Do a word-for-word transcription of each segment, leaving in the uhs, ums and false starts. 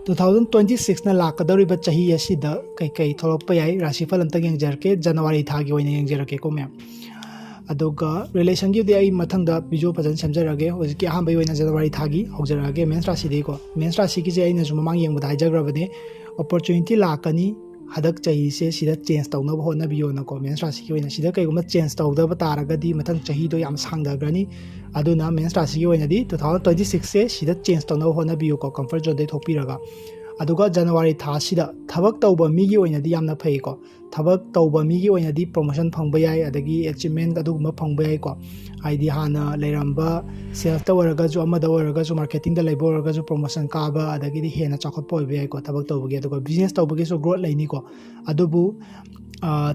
Two thousand twenty ꯁꯤꯛꯁꯅ ꯂꯥꯛꯀꯗꯧꯔꯤꯕ ꯆꯍꯤ ꯑꯁꯤꯗ ꯀꯩꯀꯩ ꯊꯣꯛꯂꯛꯄ ꯌꯥꯏ, ꯔꯥꯁꯤꯐꯜ ꯑꯝꯇꯪ ꯌꯦꯡꯖꯔꯛꯀꯦ, ꯖꯅꯋꯥꯔꯤ ꯊꯥꯒꯤ ꯑꯣꯏꯅ ꯌꯦꯡꯖꯔꯛꯀꯦꯀꯣ ꯃꯌꯥꯝ꯫ ꯑꯗꯨꯒ ꯔꯤꯂꯦꯁꯟꯒꯤꯗꯤ ꯑꯩ ꯃꯊꯪꯗ ꯚꯤꯗꯤꯑꯣ ꯐꯖꯅ ꯁꯦꯝꯖꯔꯛꯑꯒꯦ꯫ ꯍꯧꯖꯤꯛꯀꯤ ꯑꯍꯥꯟꯕꯒꯤ ꯑꯣꯏꯅ ꯖꯅꯋꯥꯔꯤ ꯊꯥꯒꯤ ꯍꯧꯖꯔꯛꯑꯒꯦ, ꯃꯦꯟꯁ ꯔꯥꯁꯤꯗꯒꯤꯀꯣ꯫ ꯃꯦꯟꯁ ꯔꯥꯁꯤꯒꯤꯁꯦ ꯑꯩꯅꯁꯨ ꯃꯃꯥꯡ ꯌꯦꯡꯕꯗ ꯍꯥꯏꯖꯈ꯭ꯔꯕꯅꯦ, ꯑꯣꯄꯣꯔꯆꯨꯅꯤꯇꯤ ꯂꯥꯛꯀꯅꯤ, ꯍꯟꯗꯛ ꯆꯍꯤꯁꯦ ꯁꯤꯗ ꯆꯦꯟꯖ ꯇꯧꯅꯕ ꯍꯣꯠꯅꯕꯤꯌꯣꯅꯀꯣ꯫ ꯃꯦꯟꯁ ꯔꯥꯁꯤꯒꯤ ꯑꯣꯏꯅ ꯁꯤꯗ ꯀꯩꯒꯨꯝꯕ ꯆꯦꯟꯖ ꯇꯧꯗꯕ ꯇꯥꯔꯒꯗꯤ ꯃꯊꯪ ꯆꯍꯤꯗꯣ ꯌꯥꯝ ꯁꯥꯡꯊꯈ꯭ꯔꯅꯤ꯫ ꯑꯗꯨꯅ ꯃꯦꯟꯁ ꯔꯥꯁꯤꯒꯤ ꯑꯣꯏꯅꯗꯤ ꯇꯨ ꯊꯥꯎꯖꯟ ꯇ꯭ꯋꯦꯟꯇꯤ ꯁꯤꯛꯁꯁꯦ ꯁꯤꯗ ꯆꯦꯟꯖ ꯇꯧꯅꯕ ꯍꯣꯠꯅꯕꯤꯌꯨꯀꯣ, ꯀꯝꯐꯔꯠ ꯖꯣꯟꯗꯩ ꯊꯣꯛꯄꯤꯔꯒ꯫ ꯑꯗꯨꯒ ꯖꯅꯋꯥꯔꯤ ꯊꯥꯁꯤꯗ ꯊꯕꯛ ꯇꯧꯕ ꯃꯤꯒꯤ ꯑꯣꯏꯅꯗꯤ ꯌꯥꯝꯅ ꯐꯩꯀꯣ꯫ ꯊꯕꯛ ꯇꯧꯕ ꯃꯤꯒꯤ ꯑꯣꯏꯅꯗꯤ ꯄ꯭ꯔꯣꯃꯣꯁꯟ ꯐꯪꯕ ꯌꯥꯏ, ꯑꯗꯒꯤ ꯑꯦꯆꯤꯞꯃꯦꯟ ꯑꯗꯨꯒꯨꯝꯕ ꯐꯪꯕ ꯌꯥꯏꯀꯣ꯫ ꯍꯥꯏꯗꯤ ꯍꯥꯟꯅ ꯂꯩꯔꯝꯕ ꯁꯦꯜꯁꯇ ꯑꯣꯏꯔꯒꯁꯨ, ꯑꯃꯗ ꯑꯣꯏꯔꯒꯁꯨ, ꯃꯥꯔꯀꯦꯇꯤꯡꯗ ꯂꯩꯕ ꯑꯣꯏꯔꯒꯁꯨ, ꯄ꯭ꯔꯣꯃꯣꯁꯟ ꯀꯥꯕ, ꯑꯗꯒꯤꯗꯤ ꯍꯦꯟꯅ ꯆꯥꯎꯈꯠꯄ ꯑꯣꯏꯕ ꯌꯥꯏꯀꯣ ꯊꯕꯛ ꯇꯧꯕꯒꯤ꯫ ꯑꯗꯨꯒ ꯕꯤꯖꯤꯅꯦꯁ ꯇꯧꯕꯒꯤꯁꯨ ꯒ꯭ꯔꯣꯠ ꯂꯩꯅꯤꯀꯣ꯫ ꯑꯗꯨꯕꯨ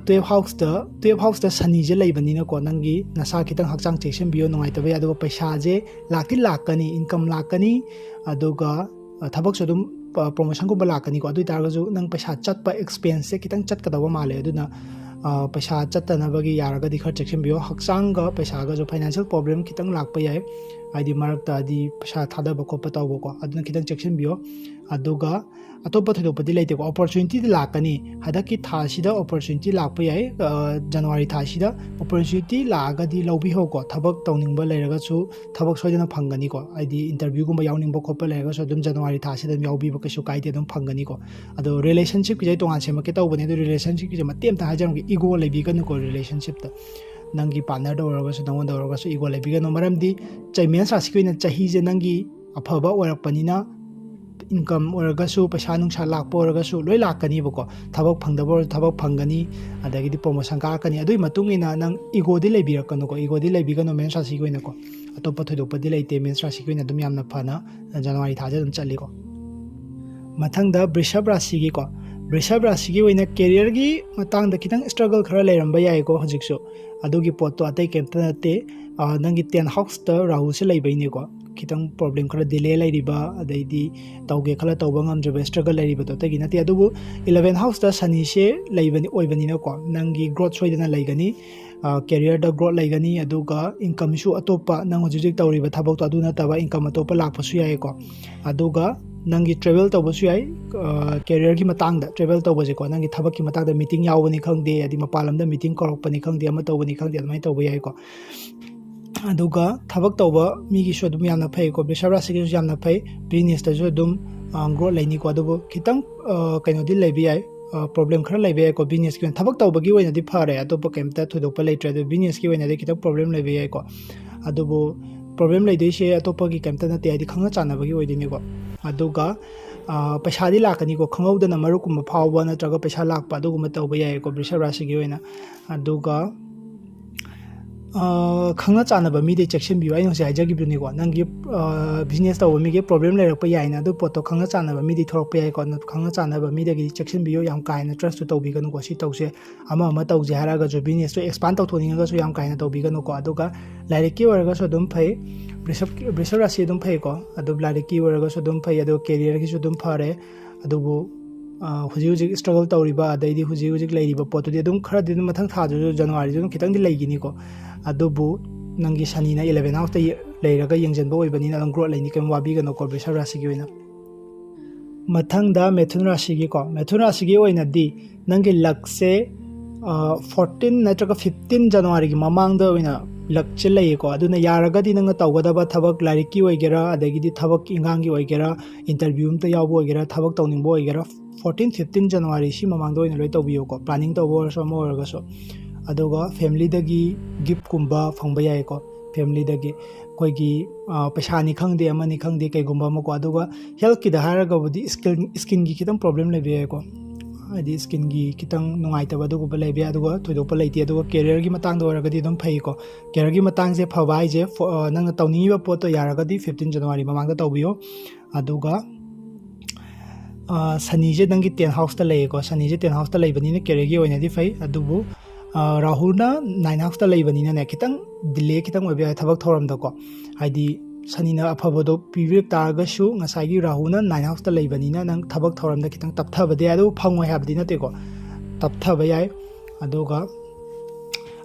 ꯇꯨꯌꯦꯜꯐ ꯍꯥꯎꯁꯇ, ꯇꯨꯌꯦꯜꯐ ꯍꯥꯎꯁꯇ ꯁꯅꯤꯁꯦ ꯂꯩꯕꯅꯤꯅꯀꯣ, ꯅꯪꯒꯤ ꯅꯁꯥ ꯈꯤꯇꯪ ꯍꯛꯆꯥꯡ ꯆꯦꯛꯁꯤꯟꯕꯤꯌꯣ, ꯅꯨꯡꯉꯥꯏꯇꯕ ꯌꯥꯏ꯫ ꯑꯗꯨꯒ ꯄꯩꯁꯥꯁꯦ ꯂꯥꯛꯇꯤ ꯂꯥꯛꯀꯅꯤ, ꯏꯟꯀꯝ ꯂꯥꯛꯀꯅꯤ, ꯑꯗꯨꯒ ꯑ, ꯊꯕꯛꯁꯨ ꯑꯗꯨꯝ, ꯑ, ꯄ꯭ꯔꯣꯃꯣꯁꯟꯒꯨꯝꯕ ꯂꯥꯛꯀꯅꯤꯀꯣ꯫ ꯑꯗꯨ ꯑꯣꯏ ꯇꯥꯔꯒꯁꯨ ꯅꯪ ꯄꯩꯁꯥ ꯆꯠꯄ ꯑꯦꯛꯁꯄꯦꯟꯁꯁꯦ ꯈꯤꯇꯪ ꯆꯠꯀꯗꯧꯕ ꯃꯥꯜꯂꯦ꯫ ꯑꯗꯨꯅ, ꯑ, ꯄꯩꯁꯥ ꯆꯠꯇꯅꯕꯒꯤ ꯌꯥꯔꯒꯗꯤ ꯈꯔ ꯆꯦꯛꯁꯤꯟꯕꯤꯌꯣ꯫ ꯍꯛꯆꯥꯡꯒ ꯄꯩꯁꯥꯒꯁꯨ ꯐꯥꯏꯅꯥꯟꯁꯤꯌꯦꯜ ꯄ꯭ꯔꯣꯕ꯭ꯂꯦꯝ ꯈꯤꯇꯪ ꯂꯥꯛꯄ ꯌꯥꯏ, ꯍꯥꯏꯗꯤ ꯃꯔꯛꯇ ꯍꯥꯏꯗꯤ ꯄꯩꯁꯥ ꯊꯥꯗꯕ ꯈꯣꯠꯄ ꯇꯧꯕꯀꯣ, ꯑꯗꯨꯅ ꯈꯤꯇꯪ ꯆꯦꯛꯁꯤꯟꯕꯤꯌꯣ꯫ ꯑꯗꯨꯒ ꯑꯇꯣꯞꯄ ꯊꯣꯏꯗꯣꯛꯄꯗꯤ ꯂꯩꯇꯦꯀꯣ꯫ ꯑꯣꯄꯣꯔꯆꯨꯅꯤꯇꯤꯗꯤ ꯂꯥꯛꯀꯅꯤ, ꯍꯟꯗꯛꯀꯤ ꯊꯥꯁꯤꯗ ꯑꯣꯄꯣꯔꯆꯨꯅꯤꯇꯤ ꯂꯥꯛꯄ ꯌꯥꯏ, ꯑ, ꯖꯅꯋꯥꯔꯤ ꯊꯥꯁꯤꯗ ꯑꯣꯄꯣꯔꯆꯨꯅꯤꯇꯤ ꯂꯥꯛꯑꯒꯗꯤ ꯂꯧꯕꯤꯍꯧꯀꯣ꯫ ꯊꯕꯛ ꯇꯧꯅꯤꯡꯕ ꯂꯩꯔꯒꯁꯨ ꯊꯕꯛ ꯁꯣꯏꯗꯅ ꯐꯪꯒꯅꯤꯀꯣ꯫ ꯍꯥꯏꯗꯤ ꯏꯟꯇꯔꯚ꯭ꯌꯨꯒꯨꯝꯕ ꯌꯥꯎꯅꯤꯡꯕ ꯈꯣꯠꯄ ꯂꯩꯔꯒꯁꯨ ꯑꯗꯨꯝ ꯖꯅꯋꯥꯔꯤ ꯊꯥꯁꯤꯗ ꯑꯗꯨꯝ ꯌꯥꯎꯕꯤꯕ ꯀꯩꯁꯨ ꯀꯥꯏꯗꯦ, ꯑꯗꯨꯝ ꯐꯪꯒꯅꯤꯀꯣ꯫ ꯑꯗꯣ ꯔꯤꯂꯦꯁꯟꯁꯤꯞꯀꯤꯁꯦ ꯑꯩ ꯇꯣꯉꯥꯟ ꯁꯦꯝꯃꯛꯀꯦ ꯇꯧꯕꯅꯦ꯫ ꯑꯗꯣ ꯔꯤꯂꯦꯁꯟꯁꯤꯞꯀꯤꯁꯦ ꯃꯇꯦꯛ ꯑꯝꯇ ꯍꯥꯏꯖꯔꯝꯒꯦ, ꯏꯒꯣ ꯂꯩꯕꯤꯒꯅꯨꯀꯣ ꯔꯤꯂꯦꯁꯟꯁꯤꯞꯇ꯫ ꯅꯪꯒꯤ ꯄꯥꯔꯠꯅꯔꯗ ꯑꯣꯏꯔꯒꯁꯨ, ꯅꯪꯉꯣꯟꯗ ꯑꯣꯏꯔꯒꯁꯨ ꯏꯒꯣ ꯂꯩꯕꯤꯒꯅꯨ꯫ ꯃꯔꯝꯗꯤ ꯆꯩ-, ꯃꯦꯟꯁ ꯔꯥꯁꯤꯒꯤ ꯑꯣꯏꯅ ꯆꯍꯤꯁꯦ ꯅꯪꯒꯤ ꯑꯐꯕ ꯑꯣꯏꯔꯛꯄꯅꯤꯅ, ꯏꯟꯀꯝ ꯑꯣꯏꯔꯒꯁꯨ, ꯄꯩꯁꯥ ꯅꯨꯡꯁꯥ ꯂꯥꯛꯄ ꯑꯣꯏꯔꯒꯁꯨ ꯂꯣꯏ ꯂꯥꯛꯀꯅꯤꯕꯀꯣ꯫ ꯊꯕꯛ ꯐꯪꯗꯕ ꯑꯣꯏꯔꯁꯨ ꯊꯕꯛ ꯐꯪꯒꯅꯤ, ꯑꯗꯒꯤꯗꯤ ꯄ꯭ꯔꯣꯃꯣꯁꯟ ꯀꯥꯔꯛꯀꯅꯤ꯫ ꯑꯗꯨꯒꯤ ꯃꯇꯨꯡ ꯏꯟꯅ ꯅꯪ ꯏꯒꯣꯗꯤ ꯂꯩꯕꯤꯔꯛꯀꯅꯨꯀꯣ, ꯏꯒꯣꯗꯤ ꯂꯩꯕꯤꯒꯅꯨ ꯃꯦꯟꯁ ꯔꯥꯁꯤꯒꯤ ꯑꯣꯏꯅꯀꯣ꯫ ꯑꯇꯣꯞꯄ ꯊꯣꯏꯗꯣꯛꯄꯗꯤ ꯂꯩꯇꯦ, ꯃꯦꯟꯁ ꯔꯥꯁꯤꯒꯤ ꯑꯣꯏꯅ ꯑꯗꯨꯝ ꯌꯥꯝꯅ ꯐꯅ ꯖꯅꯋꯥꯔꯤ ꯊꯥꯁꯦ ꯑꯗꯨꯝ ꯆꯠꯂꯤꯀꯣ꯫ ꯃꯊꯪꯗ ꯕ꯭ꯔꯤꯁꯞ ꯔꯥꯁꯤꯒꯤꯀꯣ, ꯕ꯭ꯔꯤꯁꯞ ꯔꯥꯁꯤꯒꯤ ꯑꯣꯏꯅ ꯀꯦꯔꯤꯌꯔꯒꯤ ꯃꯇꯥꯡꯗ ꯈꯤꯇꯪ ꯁ꯭ꯇ꯭ꯔꯒꯜ ꯈꯔ ꯂꯩꯔꯝꯕ ꯌꯥꯏꯀꯣ ꯍꯧꯖꯤꯛꯁꯨ꯫ ꯑꯗꯨꯒꯤ ꯄꯣꯠꯇꯣ ꯑꯇꯩ ꯀꯩꯝꯇ ꯅꯠꯇꯦ꯫ ꯑ, ꯅꯪꯒꯤ ꯇꯦꯟ ꯍꯥꯎꯁꯇ ꯔꯥꯍꯨꯁꯦ ꯂꯩꯕꯩꯅꯦꯀꯣ꯫ ꯈꯤꯇꯪ ꯄ꯭ꯔꯣꯕ꯭ꯂꯦꯝ ꯈꯔ, ꯗꯤꯂꯦ ꯂꯩꯔꯤꯕ, ꯑꯗꯩꯗꯤ ꯇꯧꯒꯦ ꯈꯜꯂ ꯇꯧꯕ ꯉꯝꯗ꯭ꯔꯤꯕ, ꯁ꯭ꯇ꯭ꯔꯒꯜ ꯂꯩꯔꯤꯕꯗꯣ ꯑꯇꯩꯒꯤ ꯅꯠꯇꯦ꯫ ꯑꯗꯨꯕꯨ ꯏꯂꯚꯦꯟ ꯍꯥꯎꯁꯇ ꯁꯅꯤꯁꯦ ꯂꯩꯕꯅꯤ, ꯑꯣꯏꯕꯅꯤꯅꯀꯣ, ꯅꯪꯒꯤ ꯒ꯭ꯔꯣꯠ ꯁꯣꯏꯗꯅ ꯂꯩꯒꯅꯤ꯫ ꯀꯦꯔꯤꯌꯔꯗ ꯒ꯭ꯔꯣꯠ ꯂꯩꯒꯅꯤ꯫ ꯑꯗꯨꯒ ꯏꯟꯀꯝꯁꯨ ꯑꯇꯣꯞꯄ, ꯅꯪ ꯍꯧꯖꯤꯛ ꯍꯧꯖꯤꯛ ꯇꯧꯔꯤꯕ ꯊꯕꯛꯇꯣ ꯑꯗꯨ ꯅꯠꯇꯕ ꯏꯟꯀꯝ ꯑꯇꯣꯞꯄ ꯂꯥꯛꯄꯁꯨ ꯌꯥꯏꯀꯣ꯫ ꯑꯗꯨꯒ ꯅꯪꯒꯤ ꯇ꯭ꯔꯦꯕꯦꯜ ꯇꯧꯕꯁꯨ ꯌꯥꯏ, ꯀꯦꯔꯤꯌꯔꯒꯤ ꯃꯇꯥꯡꯗ ꯇ꯭ꯔꯦꯕꯦꯜ ꯇꯧꯕꯁꯦꯀꯣ꯫ ꯅꯪꯒꯤ ꯊꯕꯛꯀꯤ ꯃꯇꯥꯡꯗ ꯃꯤꯇꯤꯡ ꯌꯥꯎꯕꯅꯤ ꯈꯪꯗꯦ, ꯍꯥꯏꯗꯤ ꯃꯄꯥꯟ ꯂꯝꯗ ꯃꯤꯇꯤꯡ ꯀꯧꯔꯛꯄꯅꯤ ꯈꯪꯗꯦ, ꯑꯃ ꯇꯧꯕꯅꯤ ꯈꯪꯗꯦ, ꯑꯗꯨꯃꯥꯏꯅ ꯇꯧꯕ ꯌꯥꯏꯀꯣ꯫ ꯑꯗꯨꯒ ꯊꯕꯛ ꯇꯧꯕ ꯃꯤꯒꯤꯁꯨ ꯑꯗꯨꯝ ꯌꯥꯝꯅ ꯐꯩꯀꯣ, ꯕ꯭ꯔꯤꯁꯞ ꯔꯥꯁꯤꯒꯤꯁꯨ ꯌꯥꯝꯅ ꯐꯩ꯫ ꯕꯤꯖꯤꯅꯦꯁꯇꯁꯨ ꯑꯗꯨꯝ ꯒ꯭ꯔꯣꯠ ꯂꯩꯅꯤꯀꯣ꯫ ꯑꯗꯨꯕꯨ ꯈꯤꯇꯪ ꯀꯩꯅꯣꯗꯤ ꯂꯩꯕ ꯌꯥꯏ, ꯄ꯭ꯔꯣꯕ꯭ꯂꯦꯝ ꯈꯔ ꯂꯩꯕ ꯌꯥꯏꯀꯣ꯫ ꯕꯤꯖꯤꯅꯦꯁꯀꯤ ꯑꯣꯏꯅ, ꯊꯕꯛ ꯇꯧꯕꯒꯤ ꯑꯣꯏꯅꯗꯤ ꯐꯔꯦ, ꯑꯇꯣꯞꯄ ꯀꯩꯝꯇ ꯊꯣꯏꯗꯣꯛꯄ ꯂꯩꯇ꯭ꯔꯦ꯫ ꯑꯗꯣ ꯕꯤꯖꯤꯅꯦꯁꯀꯤ ꯑꯣꯏꯅꯗꯤ ꯈꯤꯇꯪ ꯄ꯭ꯔꯣꯕ꯭ꯂꯦꯝ ꯂꯩꯕ ꯌꯥꯏꯀꯣ꯫ ꯑꯗꯨꯕꯨ ꯄ꯭ꯔꯣꯕ꯭ꯂꯦꯝ ꯂꯩꯗꯣꯏꯁꯦ ꯑꯇꯣꯞꯄꯒꯤ ꯀꯩꯝꯇ ꯅꯠꯇꯦ, ꯍꯥꯏꯗꯤ ꯈꯪꯅ ꯆꯥꯟꯅꯕꯒꯤ ꯑꯣꯏꯗꯣꯏꯅꯤꯀꯣ꯫ ꯑꯗꯨꯒ ꯄꯩꯁꯥꯗꯤ ꯂꯥꯛꯀꯅꯤꯀꯣ, ꯈꯪꯍꯧꯗꯅ ꯃꯔꯨꯞꯀꯨꯝꯕ ꯐꯥꯎꯕ ꯅꯠꯇ꯭ꯔꯒ ꯄꯩꯁꯥ ꯂꯥꯛꯄ, ꯑꯗꯨꯒꯨꯝꯕ ꯇꯧꯕ ꯌꯥꯏꯀꯣ ꯕ꯭ꯔꯤꯁꯞ ꯔꯥꯁꯤꯒꯤ ꯑꯣꯏꯅ꯫ ꯑꯗꯨꯒ ꯈꯪꯅ ꯆꯥꯟꯅꯕ ꯃꯤꯗꯩ ꯆꯦꯛꯁꯤꯟꯕꯤꯌꯨ꯫ ꯑꯩꯅ ꯍꯧꯖꯤꯛ ꯍꯥꯏꯖꯈꯤꯕꯗꯨꯅꯤꯀꯣ, ꯅꯪꯒꯤ ꯕꯤꯖꯤꯅꯦꯁ ꯇꯧꯕ ꯃꯤꯒꯤ ꯄ꯭ꯔꯣꯕ꯭ꯂꯦꯝ ꯂꯩꯔꯛꯄ ꯌꯥꯏꯅ, ꯑꯗꯨ ꯄꯣꯠꯇꯣ ꯈꯪꯅ ꯆꯥꯟꯅꯕ ꯃꯤꯗꯤ ꯊꯣꯛꯂꯛꯄ ꯌꯥꯏꯀꯣ꯫ ꯑꯗꯨ ꯈꯪꯅ ꯆꯥꯟꯅꯕ ꯃꯤꯗꯒꯤꯗꯤ ꯆꯦꯛꯁꯤꯟꯕꯤꯌꯨ, ꯌꯥꯝ ꯀꯥ ꯍꯦꯟꯅ ꯇ꯭ꯔꯁꯇꯨ ꯇꯧꯕꯤꯒꯅꯨꯀꯣ꯫ ꯁꯤ ꯇꯧꯁꯦ, ꯑꯃ ꯑꯃ ꯇꯧꯁꯦ ꯍꯥꯏꯔꯒꯁꯨ, ꯕꯤꯖꯤꯅꯦꯁꯇꯣ ꯑꯦꯛꯁꯄꯥꯟ ꯇꯧꯊꯣꯛꯅꯤꯡꯉꯒꯁꯨ ꯌꯥꯝ ꯀꯥ ꯍꯦꯟꯅ ꯇꯧꯕꯤꯒꯅꯨꯀꯣ꯫ ꯑꯗꯨꯒ ꯂꯥꯏꯔꯤꯛꯀꯤ ꯑꯣꯏꯔꯒꯁꯨ ꯑꯗꯨꯝ ꯐꯩ, ꯕ꯭ꯔꯤꯁꯞ ꯕ꯭ꯔꯤꯁꯞ ꯔꯥꯁꯤ ꯑꯗꯨꯝ ꯐꯩꯀꯣ꯫ ꯑꯗꯨ ꯂꯥꯏꯔꯤꯛꯀꯤ ꯑꯣꯏꯔꯒꯁꯨ ꯑꯗꯨꯝ ꯐꯩ, ꯑꯗꯨꯒ ꯀꯦꯔꯤꯌꯔꯒꯤꯁꯨ ꯑꯗꯨꯝ ꯐꯔꯦ꯫ ꯑꯗꯨꯕꯨ ꯍꯧꯖꯤꯛ ꯍꯧꯖꯤꯛ ꯏꯁꯇ꯭ꯔꯒꯜ ꯇꯧꯔꯤꯕ, ꯑꯗꯩꯗꯤ ꯍꯧꯖꯤꯛ ꯍꯧꯖꯤꯛ ꯂꯩꯔꯤꯕ ꯄꯣꯠꯇꯨꯗꯤ ꯑꯗꯨꯝ ꯈꯔꯗꯤ ꯑꯗꯨꯝ ꯃꯊꯪ ꯊꯥꯗꯁꯨ, ꯖꯅꯋꯥꯔꯤꯁꯨ ꯑꯗꯨꯝ ꯈꯤꯇꯪꯗꯤ ꯂꯩꯈꯤꯅꯤꯀꯣ꯫ ꯑꯗꯨꯕꯨ ꯅꯪꯒꯤ ꯁꯅꯤꯅ ꯏꯂꯚꯦꯟ ꯍꯥꯎꯁꯇ ꯂꯩꯔꯒ ꯌꯦꯡꯁꯤꯟꯕ ꯑꯣꯏꯕꯅꯤꯅ ꯑꯗꯨꯝ ꯒ꯭ꯔꯣꯠ ꯂꯩꯅꯤ, ꯀꯩꯝ ꯋꯥꯕꯤꯒꯅꯨꯀꯣ ꯕ꯭ꯔꯤꯁꯞ ꯔꯥꯁꯤꯒꯤ ꯑꯣꯏꯅ꯫ ꯃꯊꯪꯗ ꯃꯦꯊꯨꯟ ꯔꯥꯁꯤꯒꯤꯀꯣ, ꯃꯦꯊꯨꯟ ꯔꯥꯁꯤꯒꯤ ꯑꯣꯏꯅꯗꯤ ꯅꯪꯒꯤ ꯂꯛꯁꯦ ꯐꯣꯔꯇꯤꯟ ꯅꯠꯇ꯭ꯔꯒ ꯐꯤꯐꯇꯤꯟ ꯖꯅꯋꯥꯔꯤꯒꯤ ꯃꯃꯥꯡꯗ ꯑꯣꯏꯅ ꯂꯛꯁꯦ ꯂꯩꯌꯦꯀꯣ꯫ ꯑꯗꯨꯅ ꯌꯥꯔꯒꯗꯤ ꯅꯪꯅ ꯇꯧꯒꯗꯕ ꯊꯕꯛ, ꯂꯥꯏꯔꯤꯛꯀꯤ ꯑꯣꯏꯒꯦꯔꯥ, ꯑꯗꯒꯤꯗꯤ ꯊꯕꯛ ꯏꯟꯈꯥꯡꯒꯤ ꯑꯣꯏꯒꯦꯔꯥ, ꯏꯟꯇꯔꯚ꯭ꯌꯨ ꯑꯝꯇ ꯌꯥꯎꯕ ꯑꯣꯏꯒꯦꯔꯥ, ꯊꯕꯛ ꯇꯧꯅꯤꯡꯕ ꯑꯣꯏꯒꯦꯔꯥ, ꯐꯣꯔꯇꯤꯟ ꯐꯤꯐꯇꯤꯟ ꯖꯅꯋꯥꯔꯤ ꯁꯤ ꯃꯃꯥꯡꯗ ꯑꯣꯏꯅ ꯂꯣꯏ ꯇꯧꯕꯤꯌꯨꯀꯣ, ꯄ꯭ꯂꯥꯅꯤꯡ ꯇꯧꯕ ꯑꯣꯏꯔꯁꯨ ꯑꯃ ꯑꯣꯏꯔꯒꯁꯨ꯫ ꯑꯗꯨꯒ ꯐꯦꯃꯤꯂꯤꯗꯒꯤ ꯒꯤꯐꯀꯨꯝꯕ ꯐꯪꯕ ꯌꯥꯏꯀꯣ꯫ ꯐꯦꯃꯤꯂꯤꯗꯒꯤ ꯑꯩꯈꯣꯏꯒꯤ ꯄꯩꯁꯥꯅꯤ ꯈꯪꯗꯦ, ꯑꯃꯅꯤ ꯈꯪꯗꯦ, ꯀꯩꯒꯨꯝꯕ ꯑꯃꯀꯣ꯫ ꯑꯗꯨꯒ ꯍꯦꯜꯠꯀꯤꯗ ꯍꯥꯏꯔꯒꯕꯨꯗꯤ ꯁ꯭ꯀꯤꯟ ꯁ꯭ꯀꯤꯟꯒꯤ ꯈꯤꯇꯪ ꯄ꯭ꯔꯣꯕ꯭ꯂꯦꯝ ꯂꯩꯕ ꯌꯥꯏꯀꯣ, ꯍꯥꯏꯗꯤ ꯁ꯭ꯀꯤꯟꯒꯤ ꯈꯤꯇꯪ ꯅꯨꯡꯉꯥꯏꯇꯕ ꯑꯗꯨꯒꯨꯝꯕ ꯂꯩꯕ ꯌꯥꯏ꯫ ꯑꯗꯨꯒ ꯊꯣꯏꯗꯣꯛꯄ ꯂꯩꯇꯦ꯫ ꯑꯗꯨꯒ ꯀꯦꯔꯤꯌꯔꯒꯤ ꯃꯇꯥꯡꯗ ꯑꯣꯏꯔꯒꯗꯤ ꯑꯗꯨꯝ ꯐꯩꯀꯣ꯫ ꯀꯦꯔꯤꯌꯔꯒꯤ ꯃꯇꯥꯡꯁꯦ ꯐꯕ ꯍꯥꯏꯁꯦ, ꯐꯣ- ꯑ, ꯅꯪꯅ ꯇꯧꯅꯤꯡꯉꯤꯕ ꯄꯣꯠꯇꯣ ꯌꯥꯔꯒꯗꯤ ꯐꯤꯐꯇꯤꯟ ꯖꯅꯋꯥꯔꯤ ꯃꯃꯥꯡꯗ ꯇꯧꯕꯤꯌꯣ꯫ ꯑꯗꯨꯒ ꯑ, ꯁꯅꯤꯁꯦ ꯅꯪꯒꯤ ꯇꯦꯟ ꯍꯥꯎꯁꯇ ꯂꯩꯌꯦꯀꯣ꯫ ꯁꯅꯤꯁꯦ ꯇꯦꯟ ꯍꯥꯎꯁꯇ ꯂꯩꯕꯅꯤꯅ ꯀꯦꯔꯤꯌꯔꯒꯤ ꯑꯣꯏꯅꯗꯤ ꯐꯩ꯫ ꯑꯗꯨꯕꯨ ꯑ, ꯔꯥꯍꯨꯅ ꯅꯥꯏꯟ ꯍꯥꯎꯁꯇ ꯂꯩꯕꯅꯤꯅꯅꯦ, ꯈꯤꯇꯪ ꯗꯤꯂꯦ ꯈꯤꯇꯪ ꯑꯣꯏꯕ ꯌꯥꯏ ꯊꯕꯛ ꯊꯧꯔꯝꯗꯀꯣ꯫ ꯍꯥꯏꯗꯤ ꯁꯅꯤꯅ ꯑꯐꯕꯗꯣ ꯄꯤꯕꯤꯔꯛ ꯇꯥꯔꯒꯁꯨ, ꯉꯁꯥꯏꯒꯤ ꯔꯥꯍꯨꯅ ꯅꯥꯏꯟ ꯍꯥꯎꯁꯇ ꯂꯩꯕꯅꯤꯅ ꯅꯪ ꯊꯕꯛ ꯊꯧꯔꯝꯗ ꯈꯤꯇꯪ ꯇꯞꯊꯕꯗꯤ ꯌꯥꯏ, ꯑꯗꯨꯕꯨ ꯐꯪꯉꯣꯏ ꯍꯥꯏꯕꯗꯤ ꯅꯠꯇꯦꯀꯣ, ꯇꯞꯊꯕ ꯌꯥꯏ꯫ ꯑꯗꯨꯒ